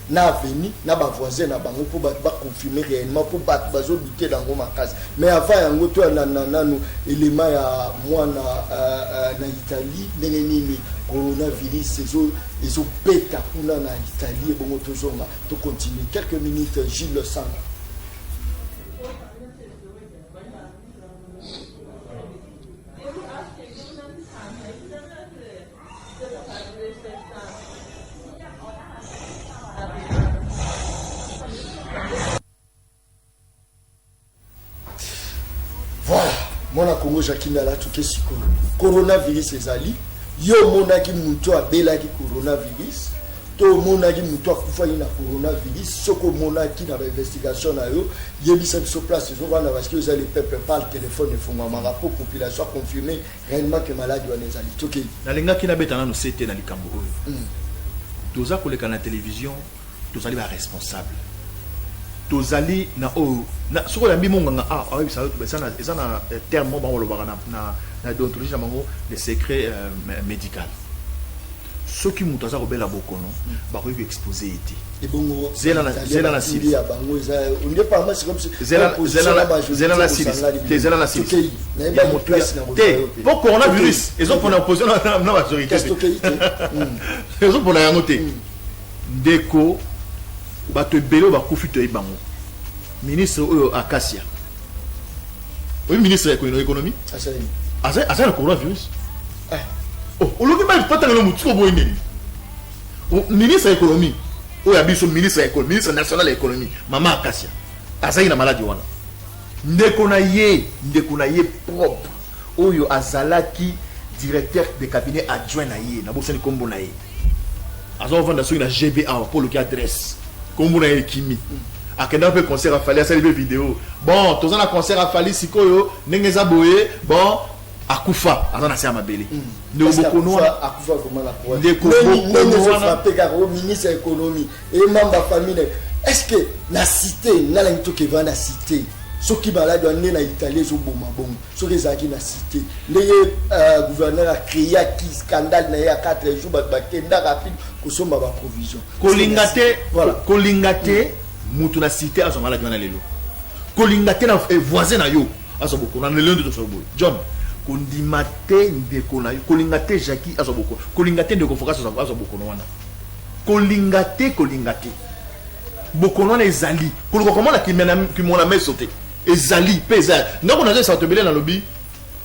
na avenue na bavoisin na bango, mpo bato baconfirme réellement, mpo bato bazodouter yango makasi. Mais avant yango, to nana nanu elema ya mwana na Italie, ndenge nini coronavirus ezobeta kuna na Italie. Ebongo tozonga, tocontinue quelques minutes. Gilles Sanga. Voilà, mwana Congo, Jacki Ndala, toke sikoyo. Coronavirus ezali. Yo omonaki moto abelaki coronavirus to omonaki moto akufaki na coronavirus? Soki omonaki na bainvestigation na yo, yebisa biso place ezovanda, parce que eza Le Peuple Parle, téléphone efungwamaka mpo population aconfirme réellement ke maladi wana ezali. Tokei. Nalingaki nabeta nano se te na likambo oyo. Toza koleka na télévision, tozali baresponsable, tozali na oyo soki oyambi monganga, ayebisa yo eza na terme moko bango balobaka na déontologie na bango, le secret médical. Soki moto aza kobela bokono, bakoki koexpose ye te. Ebongo Zela na batindi ya bango eza onde parlement, c'est comme si Zela na silisi te, zela na silisi ya motuya te, mpo coronavirus ezopona opposition na majorité te. Tokei te. Ezopona yango te, ndeko. Bato ebele oyo bakufi, toyebi bango. Ministre oyo Akasia, oyebi ministre ya économie? Asali. Aza na coronavirus. Oh, olobi batangelo motu boye ndeni. Oh, ministre ya économie oyo ya biso, ministre ya économie, ministre national ya économie, mama Akasia, azali na maladi wana. Ndeko na ye propre oyo azalaki directeur de cabinet adjoint na ye, nabosani nkombo na ye, aza kovanda soki na GB awa mpo oloki adresse, nkombo na ye ekimi. Akendaka mpe concert afali, asali mpe video. Bon, toza na concert afali sikoyo, ndenge eza boye. Bon, akufa, aza na se ya mabele. Ndeko, bokono wana Akufa vraiment na Ndeko, bokono wana Frappe kaka o ministre ya économie e membre ya famille. Est ce que na cité nga nangi tokeva na cité, soki maladi wana nde na Italie ezoboma bongo, soki ezalaki na cité ndenge gouverneur acréaki scandale na ye ya 4 jours, bato bakenda rapide kosomba baprovision? Kolinga te. Voilà. Kolinga te mutu na cité azwa maladi wana lelo, kolinga te na voisin na yo azwa bokono na lelo. Nde tosala boye, John, kondima te ndeko na yo, kolinga te Jacki azwa bokono, kolinga te ndeko Fokas azwa bokono wana, kolinga te, kolinga te. Bokono wana ezali koluka komona kimona meso te, ezali mpe eza ndako nazo esaka tobele. Nalobi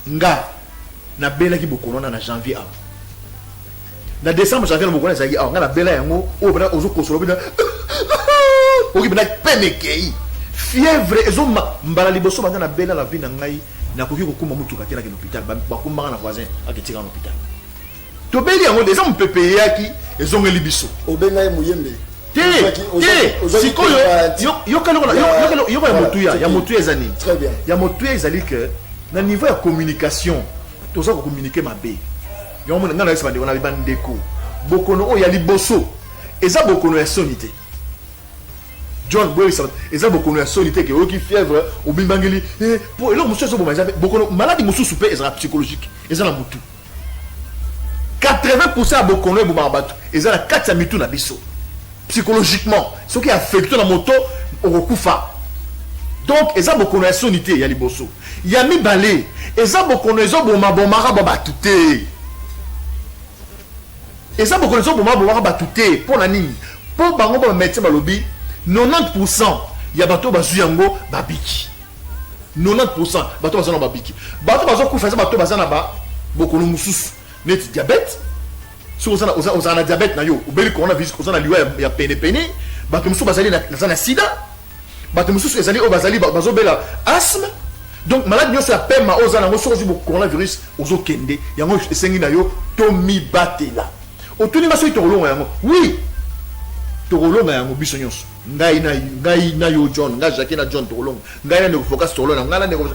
nga nabelaki bokono wana na janvier awa, na décembre, janvier na bokono ezalaki awa. Nga nabela yango oyo mpena ozokosola mpena, oki mpena pene ekei, fièvre ezoma. Mbala liboso banda nabela na vie na ngai, nakoki kokuma motuka te, nakende hôpital, bakumbaka na voisin, aketika na hôpital. Tobeli yango eza mopepe eyaki, ezongeli biso. Obenga ye Moyembe. Te te, sikoyo yoka yoka ya motuya eza nini? Très bien. Ya motuya ezali ke na niveau ya communication, toza kocommuniquer mabe. Yango mona ngai nayebisa bandeko na bandeko, bokono oyo ya liboso eza bokono ya soni te. John, boyebisa, eza bokono ya soni te ke oyoki fièvre, obimbangeli po eloko mosusu ezoboma. Eza bokono, maladi mosusu mpe ezalaka psychologique, eza na motu. 80% ya bokono ebomaka bato eza na kati ya mitu na biso, psychologiquement. Soki affecte na moto, okokufa. Donc eza bokono ya soni te, ya liboso. Ya mibale, eza bokono ezobomabomaka ba bato te, eza bokono ezobomabomaka bato te. Mpo na nini? Mpo bango ba médecin balobi 90% ya bato oyo bazwi yango babiki. 90% bato baza na babiki. Bato bazokufa eza bato baza na ba bokono mosusu neti diabète. Soki ozala na diabète na yo, obeli coronavirus, oza na liwa ya penepene. Bato mosusu bazali naza na sida, bato mosusu ezali oyo bazali bazobela asthme. Donc maladi nyonso ya pema oyo oza nango, soki ozwi coronavirus, ozokende. Yango esengi na yo tomibatela. Otuni nga soki tokolonga yango. Oui, tokolonga yango biso nyonso, ngai na yo John, ngai Jacques na John tokolonga, ngai na ndeko Focas tokolonga, ngai na ndeko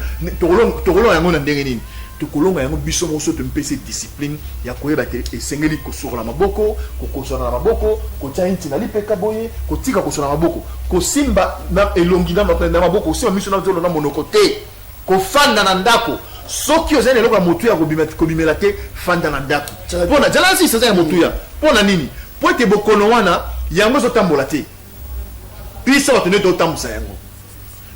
tokolonga yango. Na ndenge nini tokolonga yango? Biso moko so tomipesi discipline ya koyeba te esengeli kosukola maboko, kokosola na maboko, kotia inti na lipeka boye, kotika kosola maboko, kosimba na elongi na maboko, kosimba miso na zolo na monoko te, kofanda na ndako. Soki ozali na eloko ya motuya kobimela te, fanda na ndako. Mpona jala nsisi eza ya motuya. Mpo na nini? Mpo ete bokono wana yango ezotambola te, biso bato nde totambusa yango.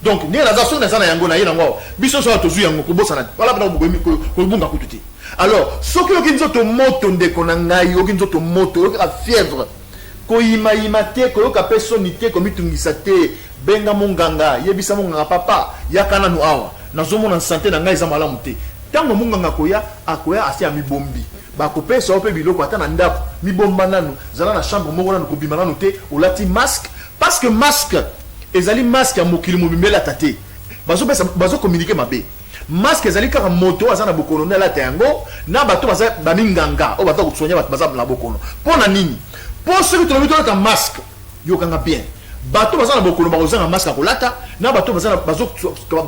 Donc ndenge naza, soki naza na yango, naye nango awa, biso nyonso awa tozwi yango, kobosana te wala mpena kobunga kutu te. Alors soki oyoki nzoto moto, ndeko na ngai, oyoki nzoto moto, oyoki kaka fièvre, koyimayima te, koyoka mpe soni te, komitungisa te, benga monganga, yebisa monganga: "Papa, yaka nanu awa, nazomona santé na ngai eza malamu te." Ntango monganga akoya, akoya asi amibombi, bakopesa yo mpe biloko. Ata na ndako, mibomba nanu, zala na chambre moko nanu, kobima nanu te, olati masque, parce que masque ezali masque ya mokili mobimba elata te. Bazopesa, bazocommuniquer mabe. Masque ezali kaka moto oyo aza na bokono nde alata yango, na bato baza baminganga oyo baza kosoigner bato baza na bokono. Mpo na nini? Mpo soki tolobi tolata masque, yokanga bien, bato baza na bokono bakozanga masque ya kolata, na bato baza na bazo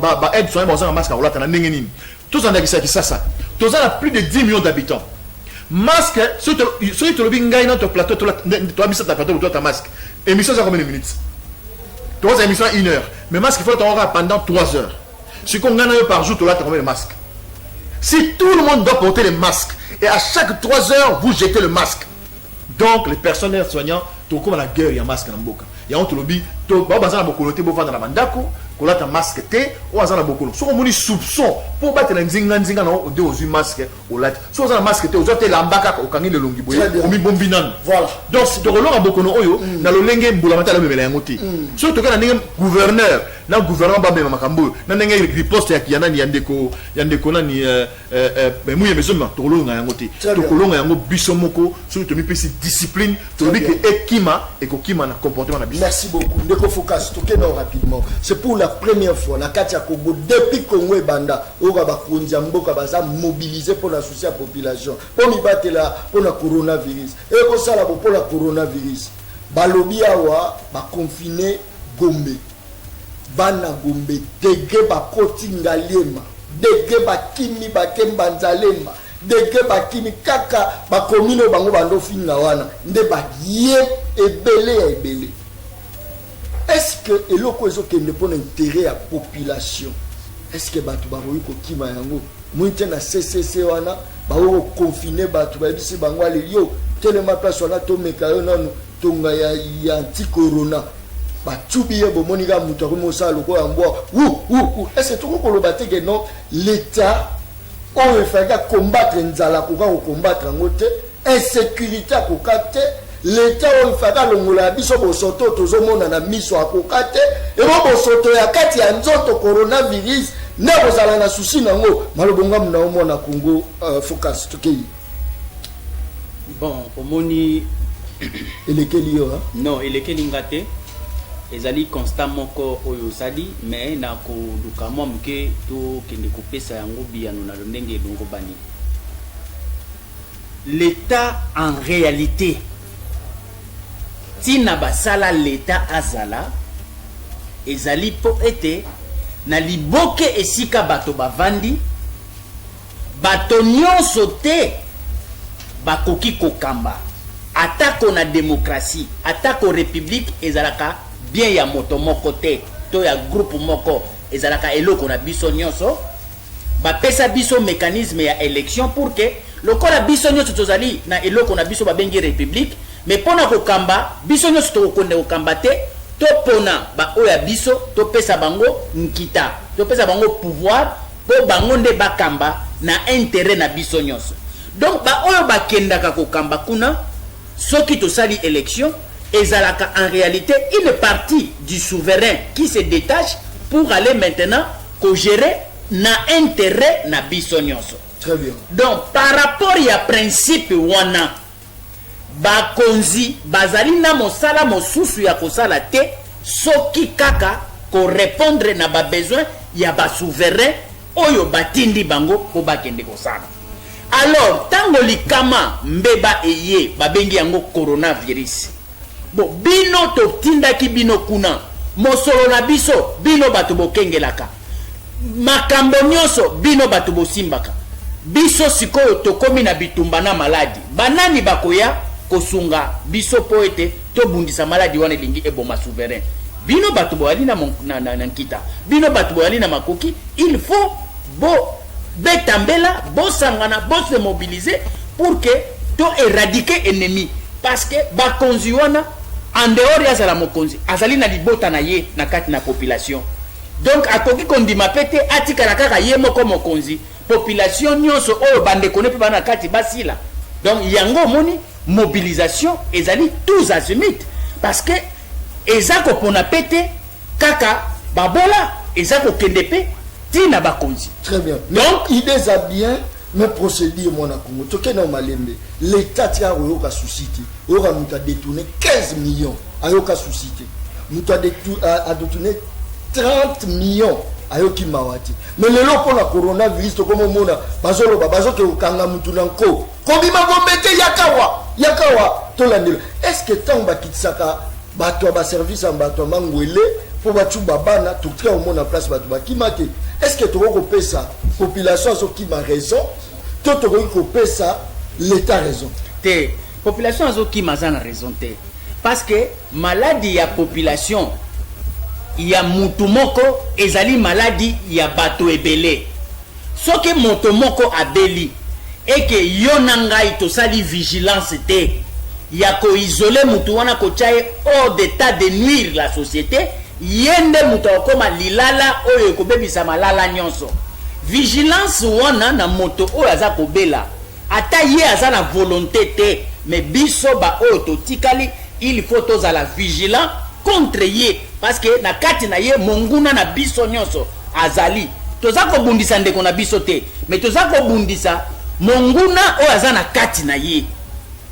ba, ba aide soignant bakozanga masque ya kolata na ndenge nini? Tozwa ndakisa ya Kisasa, toza na plus de 10 millions d'habitants. Masque, soki tolobi ngai na to plateau, tola misata na plateau, tolata masque, émission eza combien de minutes? Toza émission une heure, mais masque il faut tolata pendant 3 heures. Sikoyo ngai na yo, par jour tolata combien de masques? Si tout le monde doit porter les masques et à chaque 3 heures vous jetez le masque, donc les personnels soignants, tokóma na guerre ya masque na mboka. Yango tolobi bao baza na bokono te bovanda na bandako, kolata masque te. Oyo aza na bokono, soki omoni soupçon, mpo obatela nzinga-nzinga na nde ozwi masque olati. Soki oza na masque te, ozwa te elamba kaka okangi lelongi boye, omibombi nanu. Donc tokolonga bokono oyo na lolenge mbula matala omemela yango te. Soki tokei na ndenge gouverneur na gouvernement bamema makambo oyo, na ndenge riposte ya nani, ya ndeko nani, Muyembe ezomema, tokolonga yango te. Tokolonga yango biso moko soki tomipesi discipline, tolobi ke ekima ekokima na comportement na biso. Merci beaucoup, ndeko Focas. Tokende rapidement. C'est pour la première fois na kati ya Congo, depuis Congo ebanda, oyo bakonzi ya mboka baza mobilisé mpona souci ya population, mpo mibatela mpona coronavirus. Ekosala bo mpona coronavirus, balobi awa baconfiner Gombe. Bana Gombe, dege bakoti Ngaliema, dege bakimi, bakemba Nzalemba, dege bakimi kaka bakomine oyo bango bandofinga wana nde baye ebele ya ebele. Est-ce que eloko ezokende mpona intérêt ya population, est-ce que bato bakoki kokima yango? Moi te, na ccc wana bakoki koconfiner bato, bayebisi bango: "Ale yo, telema place wana, tomeka yo nanu tonga ya anti corona." Batubi ye, bomoni kaka moto akomi kosala lokola mbwa wu wu wu. Est ce tokoki koloba te ke non, l'État oyo efalaki acombattre nzala akoka kocombattre yango te, insécurité akoka te, l'État oyo efalaki alongola ya biso bosoto tozomona na miso akoka te, ebo bosoto ya kati ya nzoto coronavirus nde kozala na souci nango? Malobo ngamu na omona Congo, Focus, tokei. Bon, omoni. Elekeli yo, hein? Non, elekeli nga te. Ezali constat moko oyo osali, mais na koluka mwa moke tokende kopesa yango biyano na ndenge elongo bani. L'État, en réalité, ntina basala l'État azala ezali mpo ete na liboke esika bato bavandi, bato nyonso te bakoki kokamba. Atako na démocratie, atako république ezalaka bien ya moto moko te to ya groupe moko, ezalaka eloko na biso nyonso. Bapesa biso mécanisme ya élection pour que lokola biso nyonso tozali na eloko na biso babengi république, mais mpo na kokamba, biso nyonso tokokonde kokamba te. Topona baoyo ya biso, topesa bango nkita, topesa bango pouvoir mpo bango nde bakamba na intérêt na biso nyonso. Donc baoyo bakendaka kokamba kuna, soki tosali élection, ezalaka en réalité une partie du souverain qui se détache pour aller maintenant kogérer na intérêt na biso nyonso. Très bien. Donc par rapport ya principe wana, bakonzi bazali na mosala mosusu ya kosala te soki kaka korépondre na babesoin ya basouverain oyo batindi bango mpo bakende kosala. Alors ntango likama mbeba eye, babengi yango coronavirus, bo bino totindaki bino kuna, mosolo na biso bino bato bokengelaka, makambo nyonso bino bato bosimbaka biso. Sikoyo tokomi na bitumba na maladi, banani bakoya kosunga biso mpo ete tobundisa maladi wana elingi eboma souverain? Bino bato boyali na nkita, bino bato boyali na makoki, il faut bobeta mbela, bosangana, bose mobiliser pour que to éradiquer ennemi. Parce que bakonzi wana, en dehors azala mokonzi, azali na libota na ye na kati na population. Donc akoki kondima mpe te atikala kaka ye moko mokonzi, population nyonso oyo bandeko ne mpe bana na kati basila. Donc yango omoni mobilisation ezali tous azimuts, parce que eza kopona mpe te kaka babola, eza kokende mpe ntina bakonzi. Très bien. Donc idée eza bien, mais procédure, mwana Congo, tokende na malembe. L'État tika koyoka souci te. Oyoka moto adétourné 15 millions, ayoka souci te. Moto adétourné 30 millions, Ayoki mawa te. Mais lelo mpona coronavirus, tokomomona bazoloba bazoke kokanga mutu na nko, kobima Gombe te, yakawa yakawa tolandela. Est ce que ntango bakitisaka bato ya baservice ya bato ya mangwele mpo bacuba bana, totika komona place bato bakima te? Est ce que tokoki kopesa population azokima raison to tokoki kopesa l'état raison? Te, population azokima aza na raison te, parce que maladie ya population ya mutu moko ezali maladie ya bato ebele. Soki moto moko abeli, eke yo na ngai tosali vigilance te ya koisoler mutu wana, kotia ye hors d'état de nuire la société, ye nde moto akokóma lilala oyo ekobebisa malala nyonso. Vigilance wana na moto oyo aza kobela, ata ye aza na volonté te, mais biso baoyo totikali, il faut tozala vigilant contre ye, parce que na kati na ye monguna na biso nyonso azali. Toza kobundisa ndeko na biso te, mais toza kobundisa monguna oyo aza na kati na ye.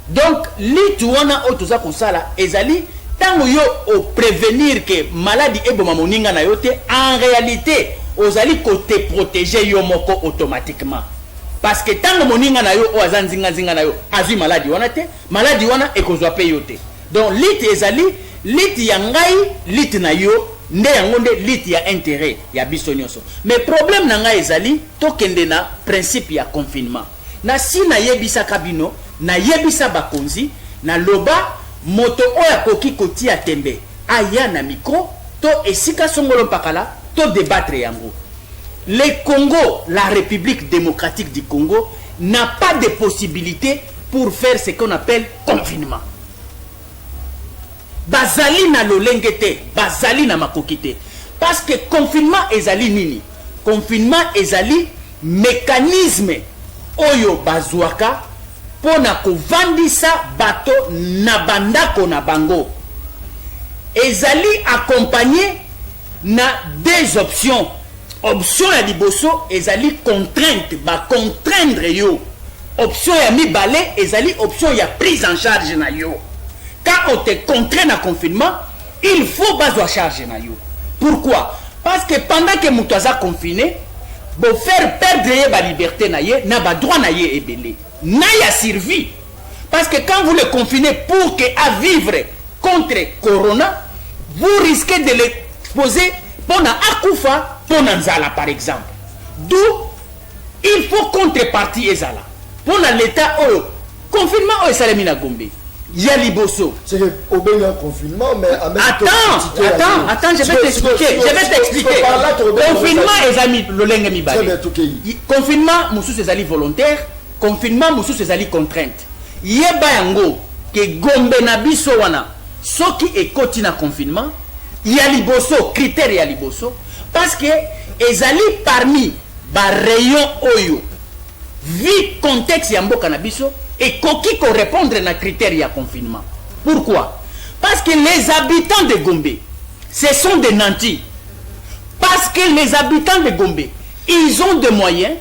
Donc lutte wana oyo toza kosala ezali ntango yo oprévenir ke maladie eboma moninga na yo te, en réalité ozali kote protéger yo moko automatiquement, parce que ntango moninga na yo oyo aza nzinganzinga na yo azwi maladie wana te, maladie wana ekozwa mpe yo te. Donc lutte ezali lutte ya ngai, lutte na yo nde yango nde lutte ya intérêt ya biso nyonso. Mais problème na ngai ezali, tokende na principe ya confinement. Na si nayebisaka bino, nayebisa bakonzi, naloba moto oyo akoki kotia tembe aya na micro to esika songolo mpakala to débattre yango. Le Congo, la République démocratique du Congo, n'a pas de possibilité pour faire ce qu'on appelle confinement. Bazali na lolenge te, bazali na makoki te, parce que confinement ezali nini? Confinement ezali mécanisme oyo bazwaka mpo na kovandisa bato na bandako na bango. Ezali accompagné na deux options. Option ya liboso ezali contrainte, bacontraindre yo. Option ya mibale ezali option ya prise en charge na yo. Quand on te contraint na confinement, il faut bazwa charge na yo. Pourquoi? Parce que pendant que moto aza confiné, bofaire perdre ye baliberté na ye na badroit na ye ebele na ya survie, parce que quand vous le confinez pour que à vivre contre corona, vous risquez de l'exposer mpona akufa mpona nzala par exemple. D'où il faut contrepartie ezala mpona l'état. Oyo confinement oyo esalemi na Gombe ya liboso. C'est que obengi un confinement, mais attends, attends, attends, je vais t'expliquer, je vais t'expliquer. Confinement ezali lolenge mibale. Confinement mosusu ezali volontaire, confinement mosusu ezali contrainte. Yeba yango ke Gombe na biso wana, soki ekoti na confinement ya liboso, critère ya liboso, parce que ezali parmi barayon oyo, vu contexte ya mboka na biso, ekoki korépondre na critère ya confinement. Pourquoi? Parce que les habitants de Gombe, ce sont des nantis, parce que les habitants de Gombe, ils ont des moyens.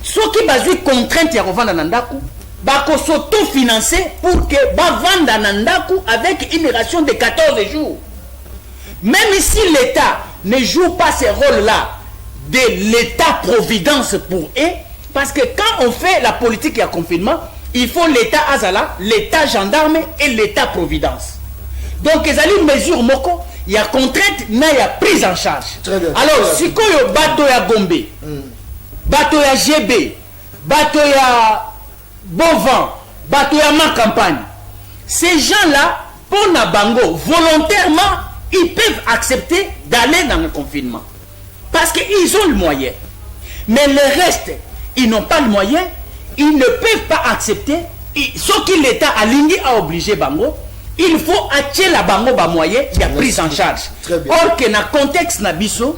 Soki bazwi contrainte ya kovanda na ndako, bakosautofinancer pour que bavanda na ndako avec une ration de 14 jours. Même si l'État ne joue pas ce rôle-là de l'État-providence pour eux, parce que quand on fait la politique ya confinement, il faut l'État azala, l'État gendarme et l'État providence. Donc ezali mesure moko ya contrainte na ya prise en charge. Très bien. Alors sikoyo bato ya Gombe, bato ya GB, bato ya Bovent, bato ya Ma Campagne, ces gens-là, pour na bango, volontairement, ils peuvent accepter d'aller dans le confinement parce qu'ils ont le moyen. Mais le reste, ils n'ont pas le moyen, ils ne peuvent pas accepter. Soki l'État alingi a obligé bango, il faut atiela bango ba moyen ya prise en charge. Très bien. Or que na contexte na biso,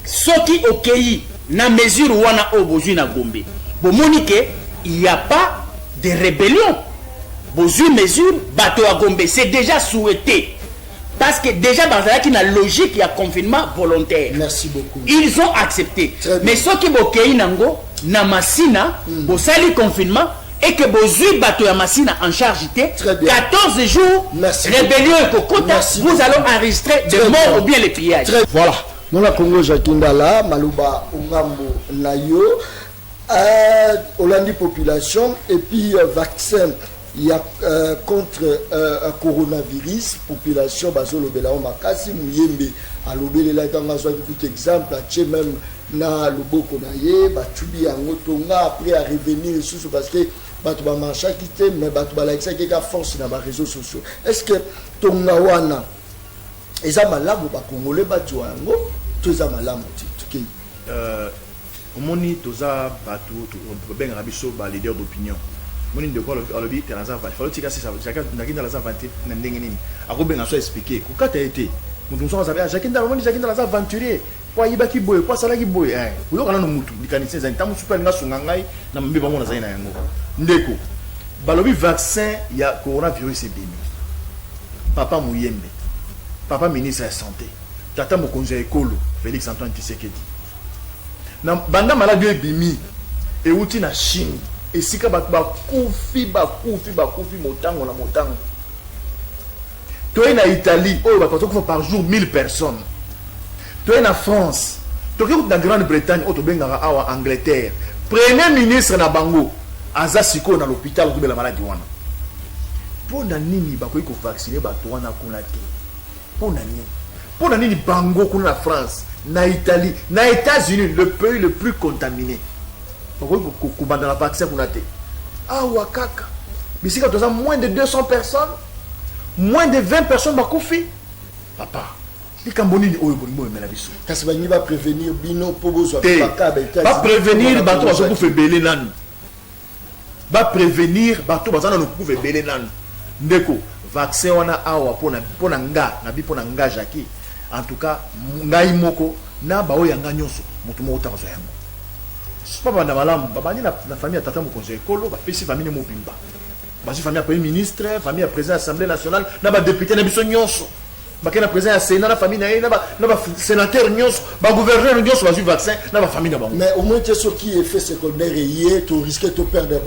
soki okei na mesure wana oyo bozwi na Gombe, bomoni ke il y a pas de rébellion. Bozwi mesure, bato ya Gombe, c'est déjà souhaité, parce que déjà bazalaki na logique ya confinement volontaire. Merci beaucoup. Ils ont accepté. Très bien. Mais soki bokei nango na Masina, bosali confinement et que bozwi bato ya Masina en charge te, Très bien. 14 jours, Merci rébellion ekokota. Merci Vous beaucoup. allez enregistrer des Très morts bien. ou bien les pillages. Très- Voilà. Mwana Congo Jacques Ndala, maloba ongambo na yo, olandi population et puis vaccin ya contre coronavirus, population bazolobela yango makasi. Muyembe alobelelaki yango, azwaki kutu exemple, atie même na loboko na ye, batubi yango tonga. Après a revenir lisusu parce que bato bamarchaki te, mais bato balakisaki eka force na baréseaux sociaux. Est ce que tonga wana eza malamu bakongole bazwa yango to eza malamu te? Tokei. Omoni, toza bato babengaka biso baleader d'opinion. Omoni, ndeko alobi te naza falo tika sisa Jacques Ndala aza vanté na ndenge nini akobenga so expliquer kokata ye te. Moto mosusu azabi: "Jacques Ndala, omoni, Jacques Ndala aza aventurier po ayibaki boye, po asalaki boye." Oyoka nano mutu likanisi ezali ntango mosusu mpe alinga asunga ngai na mabe bango nazali na yango. Ndeko, balobi vaccin ya coronavirus ebimi. Papa Muyembe, papa ministre ya santé, tata mokonzi ya ekolo Félix Antoine Tshisekedi, na banda maladi oyo ebimi euti na Chine, esika bato bakufi, bakufi, bakufi motango na motango. Toye na Italie oyo bato bazokufa par jour 1000 personnes. Toye na France, toke kutu na Grande Bretagne oyo tobengaka awa Angleterre, premier ministre na bango aza sikoyo na l'hôpital ozobela maladi wana. Mpo na nini bakoki kovacciner bato wana kuna te? Mpo na nini? Mpo na nini bango kuna na France, na Italie, na États-Unis, le pays le plus contaminé, bakoki kobanda na vaccin kuna te, awa kaka bisika toza moins de 200 personnes, moins de 20 personnes bakufi? Papa, likambo nini oyo bolingo emela biso? Kasi balingi baprévenir bino mpo bozwa te. Baprévenir bato bazokufa ebele nanu, baprévenir bato baza nanu kokufa ebele nanu. Ndeko, vaccin wana awa, mpona nga nabi, mpona nga Jacques, en tout cas ngai moko na baoyo ya nga nyonso, moto moko taka zwa yango. Babanda malamu, babandi na famille ya tata mokonzi ya ekolo, bapesi famille ne mobimba, bazwi famille ya premier ministre, famille ya président ya assemblée nationale na badéputé na biso nyonso, bakei na président ya sénat na famille na ye, na basénateur nyonso, bagouverneur nyonso bazwi vaccin na bafamille na bango. Mais au moins te, soki effet secondaire eye, torisque toperdre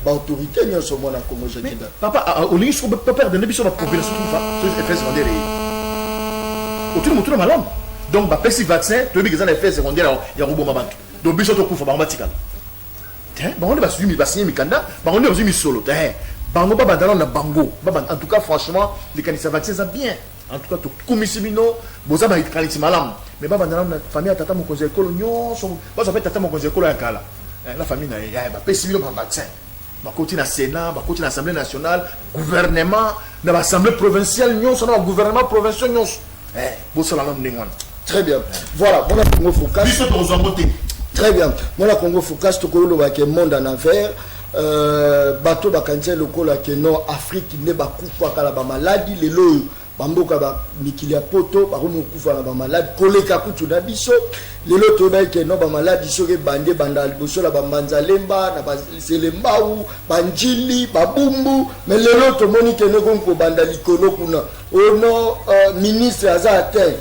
baautorité nyonso. Mwana Congo Jacques. Papa, olingi soko toperdre nde biso bapopulation tukufa soki effet secondaire eye? Otuni motuna malamu. Donc bapesi vaccin, toyebi eza na effet secondaire ya koboma bato, donc biso tokufa, bango batikala te. Bango nde bazwi, basinye mikanda, bango nde bazwi misolo te. Bango babanda nano na bango. En tout cas, franchement, likanisi ya vaccin eza bien. En tout cas tokumisi bino, boza bakanisi malamu, mais babanda nano na famille ya tata mokonzi ya ekolo nyonso, bazwa mpe tata mokonzi ya ekolo ya kala na famille na ye. Bapesi bino bavaccin, bakoti na sénat, bakoti na assemblée nationale, gouvernement, na baassemblée provinciale nyonso, na bagouvernement provinciaux nyonso. Bosala nano ndenge wana. Très bien, voilà, mwana Congo Focus. Biso tokozwa ngo te. Très bien, mwana Congo Focus. Tokolobaka monde en envers. Bato bakanisi lokola ke non, Afrique nde bakufaka na bamaladi. Lelo oyo bamboka mikili ya poto bakomi kokufa na bamaladi koleka kutu na biso. Lelo toyebaki ke no, bamaladi soki ebandi, ebanda liboso na bambanzalemba, na baselembau, banjili, babumbu. Mais lelo tomoni ke ekomi kobanda likolo kuna. Ono ministre aza atteint,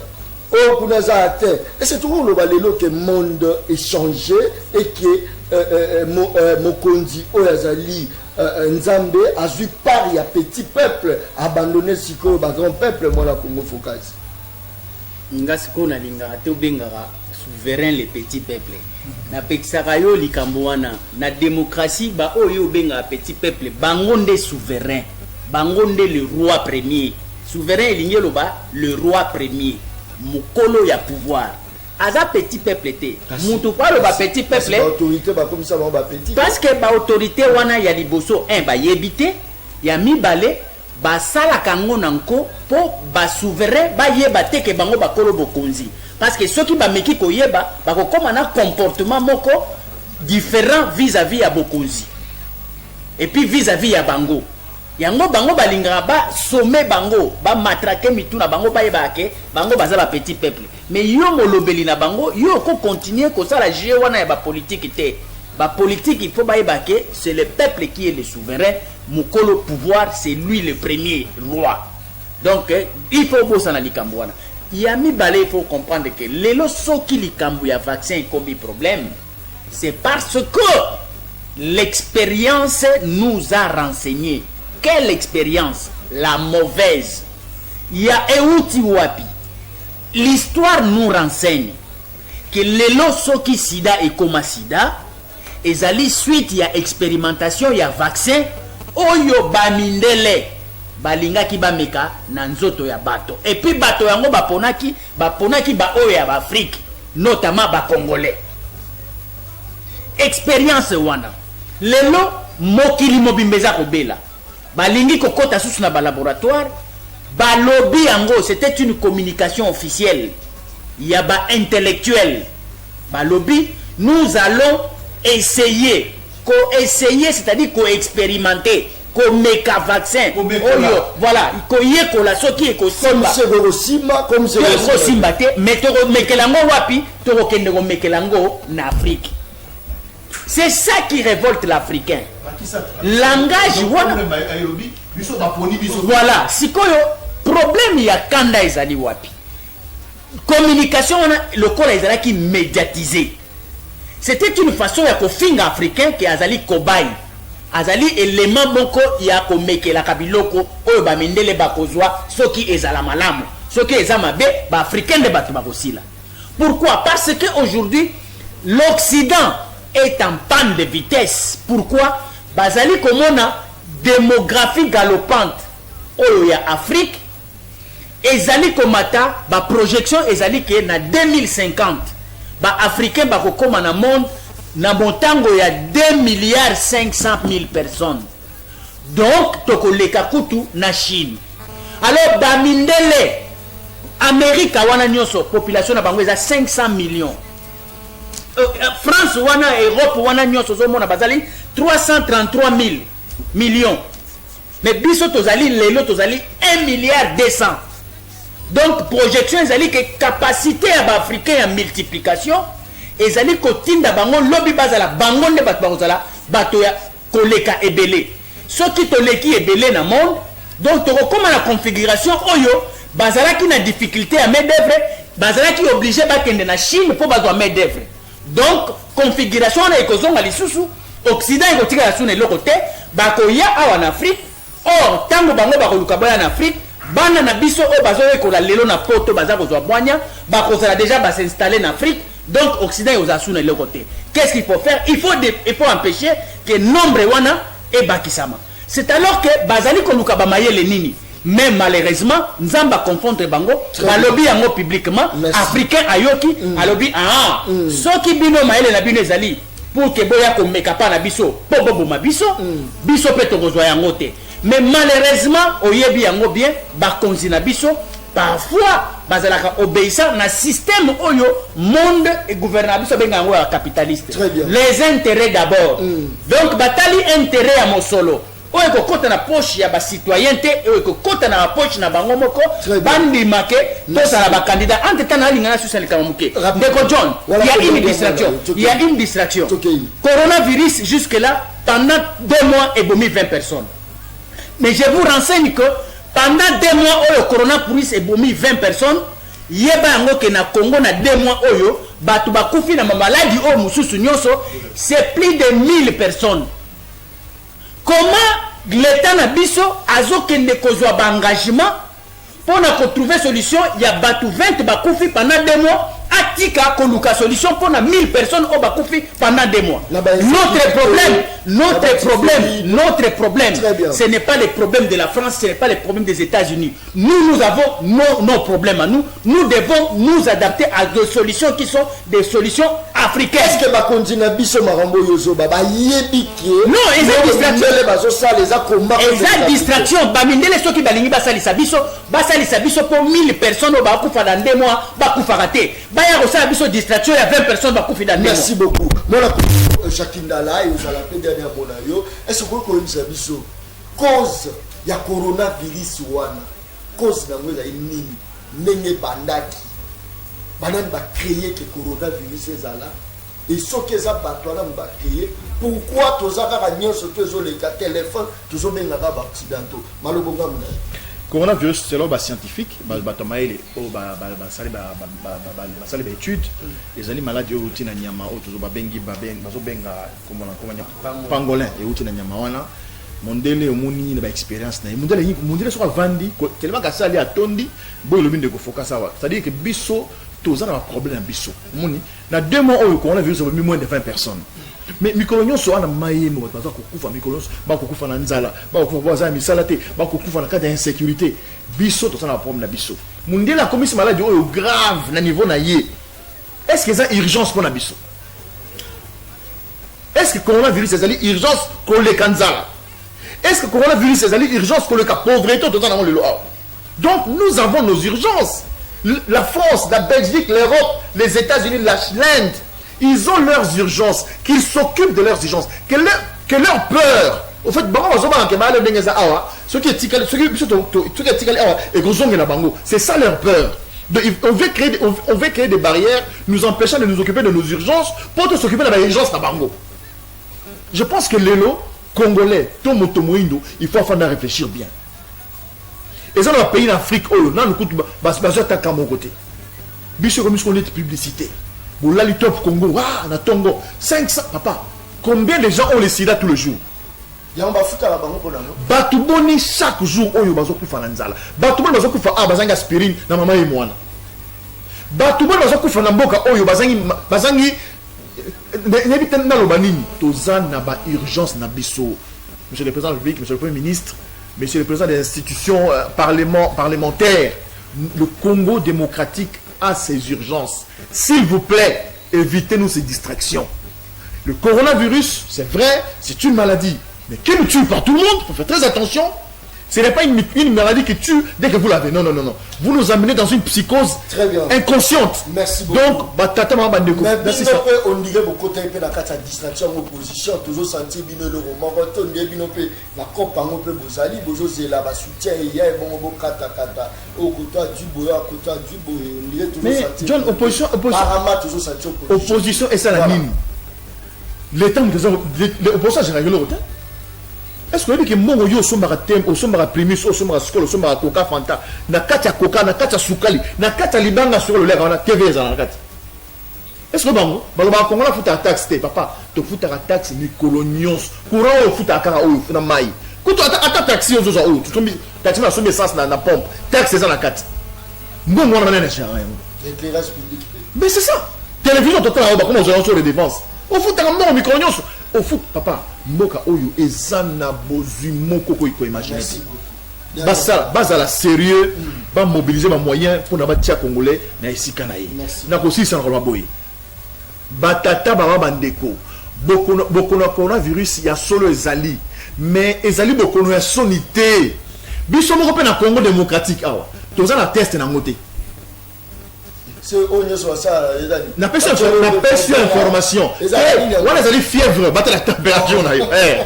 oyo kuna aza atteint. Ese tokoloba lelo ke monde échangé et ke mokonzi oyo azali Nzambe azwi part ya petit peuple, abandonné sikoyo bagrand peuple? Mwana Congo Focus. Nga sikoyo nalingaka te obengaka souverain le petit peuple. Napekisaka yo likambo wana. Na démocratie, baoyo obengaka petit peuple, bango nde souverain, bango nde le roi premier. Souverain elingi eloba le roi premier, mokolo ya pouvoir. Aza petit peuple te. Mutu po aloba petit peuple, baautorité bakomisa bango bapetit. Parce que baautorité wana, ya liboso 1, bayebi te; ya mibale, basalaka yango na nko mpo basouverain bayeba te ke bango bakolo bokonzi. Parce que soki bameki koyeba, bakokóma na comportement moko différent vis-à-vis ya bokonzi et puis vis-à-vis ya bango. Yango bango balingaka basome bango, bamatraquer mitu na bango, bayebaka ke bango baza bapetit peuple. Mais yo molobeli na bango, yo okocontinuer kosala jeu wana ya bapolitike te. Bapolitike, il faut bayeba ke c'est le peuple qui est le souverain. Mokolo pouvoir, c'est lui le premier roi. Donc il faut bosana likambo wana. Ya mibale, il faut comprendre que lelo soki likambo ya vaccin ekomi problème, c'est parce que l'expérience nous a renseigné. Quelle expérience? La mauvaise. Ya euti wapi? L'histoire nous renseigne que lelo soki sida ekoma sida, ezali suite ya experimentation ya vaccin oyo ba mindele balingaki bameka na nzoto ya bato. Et puis bato yango baponaki, baponaki ba oyo ya ba Afrique, notamment ba Congolais. Experience wana lelo mokili mobimba eza kobela. Balingi kokota susu na ba laboratoire, balobi yango, c'était une communication officielle ya ba intellectuels. Balobi nous allons essayer, ko essayer, c'est-à-dire ko experimenter, komeka vaccin oyo, voilà, koyekola soki ekosimba. Comme c'est ekosimba te, mais tokomekela yango wapi? Tokokende komekela yango na Afrique. C'est ça qui révolte l'Africain. Langage wana. Voilà, sikoyo problème ya kanda ezali wapi? Communication wana lokola ezalaki médiatisé. C'était une façon ya kofinga Africain ke azali cobaye. Azali élément moko ya komekelaka biloko oyo bamindele bakozwa soki ezala malamu. Soki eza mabe, ba Africain nde bato bakosila. Pourquoi? Parce que aujourd'hui l'Occident est en panne de vitesse. Pourquoi? Bazali komona démographie galopante oyo ya Afrique ezali komata, ba projection ezali ke na 2050 ba Africain bakokoma na monde na motango ya 2 milliards 500 000 personnes. Donc tokoleka kutu na Chine. Alors ba mindele Amerika wana nyonso population na bango eza 500 millions. France wana, Europe wana nyonso ozomona bazali 333 000 millions. Mais biso tozali lelo tozali 1 milliard 200. Donc projection ezali ke capacité ya ba Africain ya multiplication ezali kotinda bango lobi bazala bango nde bato bakozala bato ya koleka ebele. Soki toleki ebele na monde, donc tokokoma na configuration oyo bazalaki na difficulté ya main d'œuvre, bazalaki obligé bakende na Chine mpo bazwa main d'œuvre. Donc configuration wana ekozonga lisusu, Occident ekotikala su na eloko te, bakoya awa na Afrique. Or ntango bango bakoluka baya na Afrique, bana na biso oyo bazoyekola lelo na poto baza kozwa bwanya, bakozala déjà bas'installer na Afrique. Donc Occident ekozala su na eloko te. Qu'est-ce qu'il faut faire? Il faut empêcher que nombre wana ebakisama. C'est alors que bazali koluka bamayele nini, mais malheureusement Nzambe aconfondre bango. Balobi yango publiquement. Merci. Africain ayoki, alobi: ah, soki bino mayele na bino ezali pour ke boya komeka pa na biso mpo boboma biso, biso mpe tokozwa yango te. Mais malheureusement, oyebi yango bien, bakonzi na biso parfois bazalaka obéissant na système oyo monde gouvernement biso abenga yango ya capitaliste. Très bien. Les intérêts d'abord. Donc batali intérêt ya mosolo oyo ekokɔta na poche ya bacitoyen te, oyo ekokɔta na bapoche na bango moko. Très bien. Bandima ke tozala bacandidat. Entre temps, nalinga nasusa likambo moke. Rapidement. Ndeko John, Voilà, il y a une voilà, distraction. voilà, Il y a une distraction. Tokei. Coronavirus, jusque là, pendant 2 mois ebomi 20 personnes. Mais je vous renseigne que pendant 2 mois oyo coronavirus ebomi 20 personnes, yeba yango ke na Congo, na 2 mois oyo, bato bakufi na mamaladi oyo mosusu nyonso, c'est plus de 1000 personnes. Comment l'État na biso azokende kozwa baengagement mpona kotrouver solution ya bato 20 bakufi pendant 2 mois, atika koluka solution mpona 1000 personnes oyo bakufi pendant 2 mois? Na ba Notre problème, na notre problème, notre problème, Très bien. ce n'est pas le problème de la France, ce n'est pas le problème des États-Unis. Nous, nous avons nos problèmes à nous. Nous devons nous adapter à des solutions qui sont des solutions africaines. Est ce que bakonzi na biso, makambo oyo ozoba, bayebi ke Non, eza distraction. Mindele bazosala eza komba? Eza distraction. Bamindele soki balingi basalisa biso, basalisa biso mpo 1000 personnes oyo bakufa dans 2 mois bakufaka te. Baya kosala biso distraction ya 20 personnes bakufi dans 2 mois. Merci beaucoup, mwana Jacques Ndala. Ezala mpe dernier mot na yo. Est ce okoki koyebisa biso cause ya coronavirus wana? Cause nango ezali nini? Ndenge ebandaki, banani bacréer ke coronavirus ezala? E soki eza bato wana bacréer, pourquoi toza kaka nyonso to ezoleka telefone, tozobengaka baoccidentaux? Malobo ngambo na yo. Coronavirus, selon bascientifique, bato ya mayele oyo basali baétude, ezali maladi oyo euti na nyama oyo tozo babengi bazobenga komona pangolin. Euti na nyama wana. Mondele, omoni na baexpérience na ye, mondele, mondele soki avandi tellement kasali atondi boye, elobi ndeko Focas awa, c'est-à-dire que biso toza na baproblème na biso. Omoni na 2 mois oyo coronavirus abomi moins de 20 personnes, mais mikolo nyonso wana mayemo bato baza kokufa, mikolo nyonso bakokufa na nzala, bakokufa po baza na misala te, bakokufa na kati ya insécurité. Biso toza na baproblème na biso. Mondele akomisi maladie oyo grave na niveau na ye. Est ce que eza urgence mpo na biso? Est ce que coronavirus ezali urgence koleka nzala? Est ce que coronavirus ezali urgence koleka pauvreté toza nango lelo awa? Donc nous avons nos urgences. La France, la Belgique, l'Europe, les États-Unis, l'Inde, ils ont leurs urgences. Qu'ils s'occupent de leurs urgences, que leur peur, au fait, bango bazobanga ke mayele ndenge eza awa, soki etikali, soki biso soki etikali awa, ekozongela bango. C'est ça leur peur. Donc, on veut créer des barrières nous empêchant de nous occuper de nos urgences pour s'occuper de l'urgence na bango. Je pense que lelo Congolais to moto moyindo, il faut afanda réfléchir bien. Eza na bapays na Afrique oyo nanu kutu bazwa ataka moko te. Biso ekomi siko neti publicité. Bolali Top Congo, ah, na tongo 500. Papa, combien de gens ont le sida tous les jours? Yango bafutaka bango mpo nango. Bato boni chaque jour oyo bazokufa na nzala? Bato boni bazokufa awa bazangi aspirine na mama ye mwana? Bato boni bazokufa na mboka oyo bazangi nayebi te naloba nini? Toza na baurgence na biso. Monsieur le président de la République, monsieur le Premier ministre, monsieur le président des institutions parlementaires, le Congo démocratique a ses urgences. S'il vous plaît, évitez-nous ces distractions. Le coronavirus, c'est vrai, c'est une maladie, mais qui ne tue pas tout le monde. Il faut faire très attention. Ce n'est pas une maladie qui tue dès que vous l'avez. Non, non, non, non. Vous nous amenez dans une psychose Très bien. inconsciente. Merci beaucoup. Donc, batata mama bandeko. Mais Merci. bino mpe, on dirait bokota mpe na kati ya distraction yango. Opposition, tozosentir bino eloko moko te. On dirait bino mpe na kope yango mpe bozali bozozela basoutien eya ebongo bokatakata oyo koto adui boye, akoto adui boye. On dirait Mais, tozosentir John, opposition, parama tozosentir opposition. Opposition et ça la Voilà. nini? L'État, l'opposition géré eloko te. Est ce que oyebi ke mbongo yo osombaka te, osombaka Primus, osombaka Skol, osombaka Coca, Fanta, na kati ya Coca, na kati ya sukali, na kati ya libanga sukali oliaka wana, TV ezala na kati? Est ce que bango balobaka Kongola afutaka taxe te? Papa, tofutaka taxe mikolo nyonso. Courant oyo ofutaka kaka oyo na mai kutu, ata taxi ozozwa oyo tosombi, taxi na asombi essence na pompe, taxe eza na kati. Mbongo wana banani agéraka yango? Éclairage public mpe. Mais c'est ça. Télévision totala oyo, bakoma ozwa nyonso redevance. Ofutaka mbongo mikolo nyonso ofut. Papa, mboka oyo eza na bozwi moko koyi koimagine Merci te. beaucoup. Basala, bazala sérieux, bamobilize bamoyen mpona batia Congolais na esika na ye. Merci. Na kosilisa na koloba boye: batata, bama, bandeko, bokono ya coronavirus ya solo ezali, mais ezali bokono ya soni te. Biso moko mpe na Congo démocratique awa toza na test nango te. Se oyo nyonso basala ezali Napesi yo information. Ezali nini yango? Wana ezali fièvre, batala température na yo. Eh.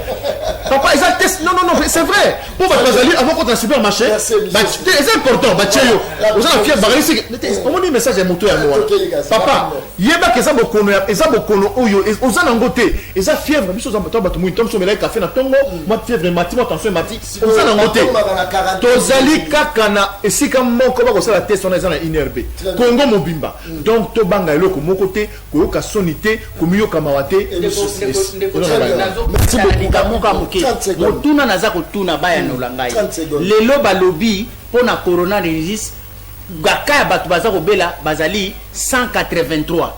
Papa, eza test. Non, non, non, c'est vrai, mpo bato bazali avant kota na supermarché. Merci, monsieur. Te, eza important. Batie yo oza na fièvre, bakanisi omoni message ya moto yango wana. Tokei kasi, Papa, rapidement. yebaka eza bokono eza bokono oyo oza nango te, eza fièvre. Biso oza bato moyi, to biso omelaki kafe na ntongo, mwa fièvre emati, mwa tension emati, oza nango te. Bakomaka na 40. Tozali kaka na esika moko bakosala test wana, eza na INRB. Très bien. Congo mobimba. Donc tobanga eloko moko te, koyoka soni te, komiyoka mawa te. Ndeko, Eza na bango. Merci beaucoup. likambo moko ya moke. 30 secondes. Motuna naza kotuna, bayanola ngai. 30 secondes. Lelo balobi mpo na coronavirus, baka ya bato baza kobela bazali 183.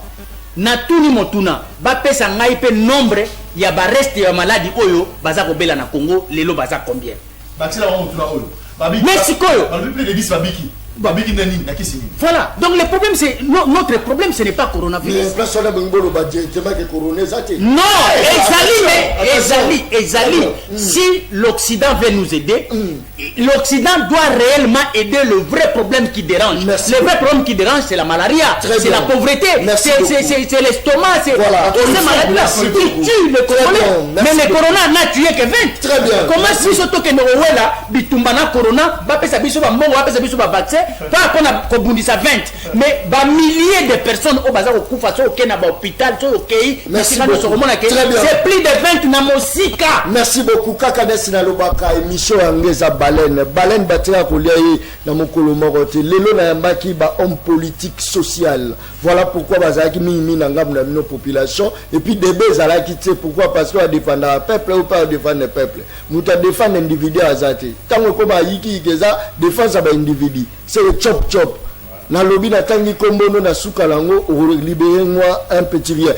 Natuni motuna, bapesa ngai mpe nombre ya bareste ya maladi oyo baza kobela na Congo lelo, baza combien? Batina bango motuna oyo. Mais sikoyo- Balobi plus de 10 babiki. Babiki nde nini? Nakisi nini? Voilà, donc le problème, c'est no, notre problème, ce n'est pas coronavirus. Mais place wana bongi boloba directement ke corona eza te. Non, ezali, mais Attention. ezali, ezali. Si l'Occident veut nous aider, l'Occident doit réellement aider le vrai problème qui dérange. Merci. Le vrai problème qui dérange, c'est la malaria, Très c'est bien. la pauvreté, Merci c'est beaucoup. c'est l'estomac, c'est Voilà. toutes ces maladies-là Merci qui beaucoup. tuent le Très Congolais. bien. Mais Merci le beaucoup. corona n'a tué que 20. Très bien. Comment si surtout que nous là, bitumba na corona, bapesa biso ba mbongo, bapesa biso ba vaccin, mpa mpona kobundisa 20, mais bamilliers de personnes oyo baza kokufa, soki okei na bahôpital, soki okei bisika nyonso, okomona ke c'est plus de 20 na mosika. Merci beaucoup. Kaka nesi nalobaka, émission yango eza baleine. Baleine batika kolia ye na mokolo moko te. Lelo nayambaki bahomme politique social. Voilà pourquoi bazalaki mingimingi na ngambo na bino population. Et puis débat ezalaki te. Pourquoi? Parce que badefendaka peuple oyo mpe adefendre peuple. Moto adefendre individu aza te. Ntango ekoma yikiyiki, eza défense ya baindividu, c'est le chop chop. Nalobi, natangi nkombono na suka nango, okolibere mwa un petit rien.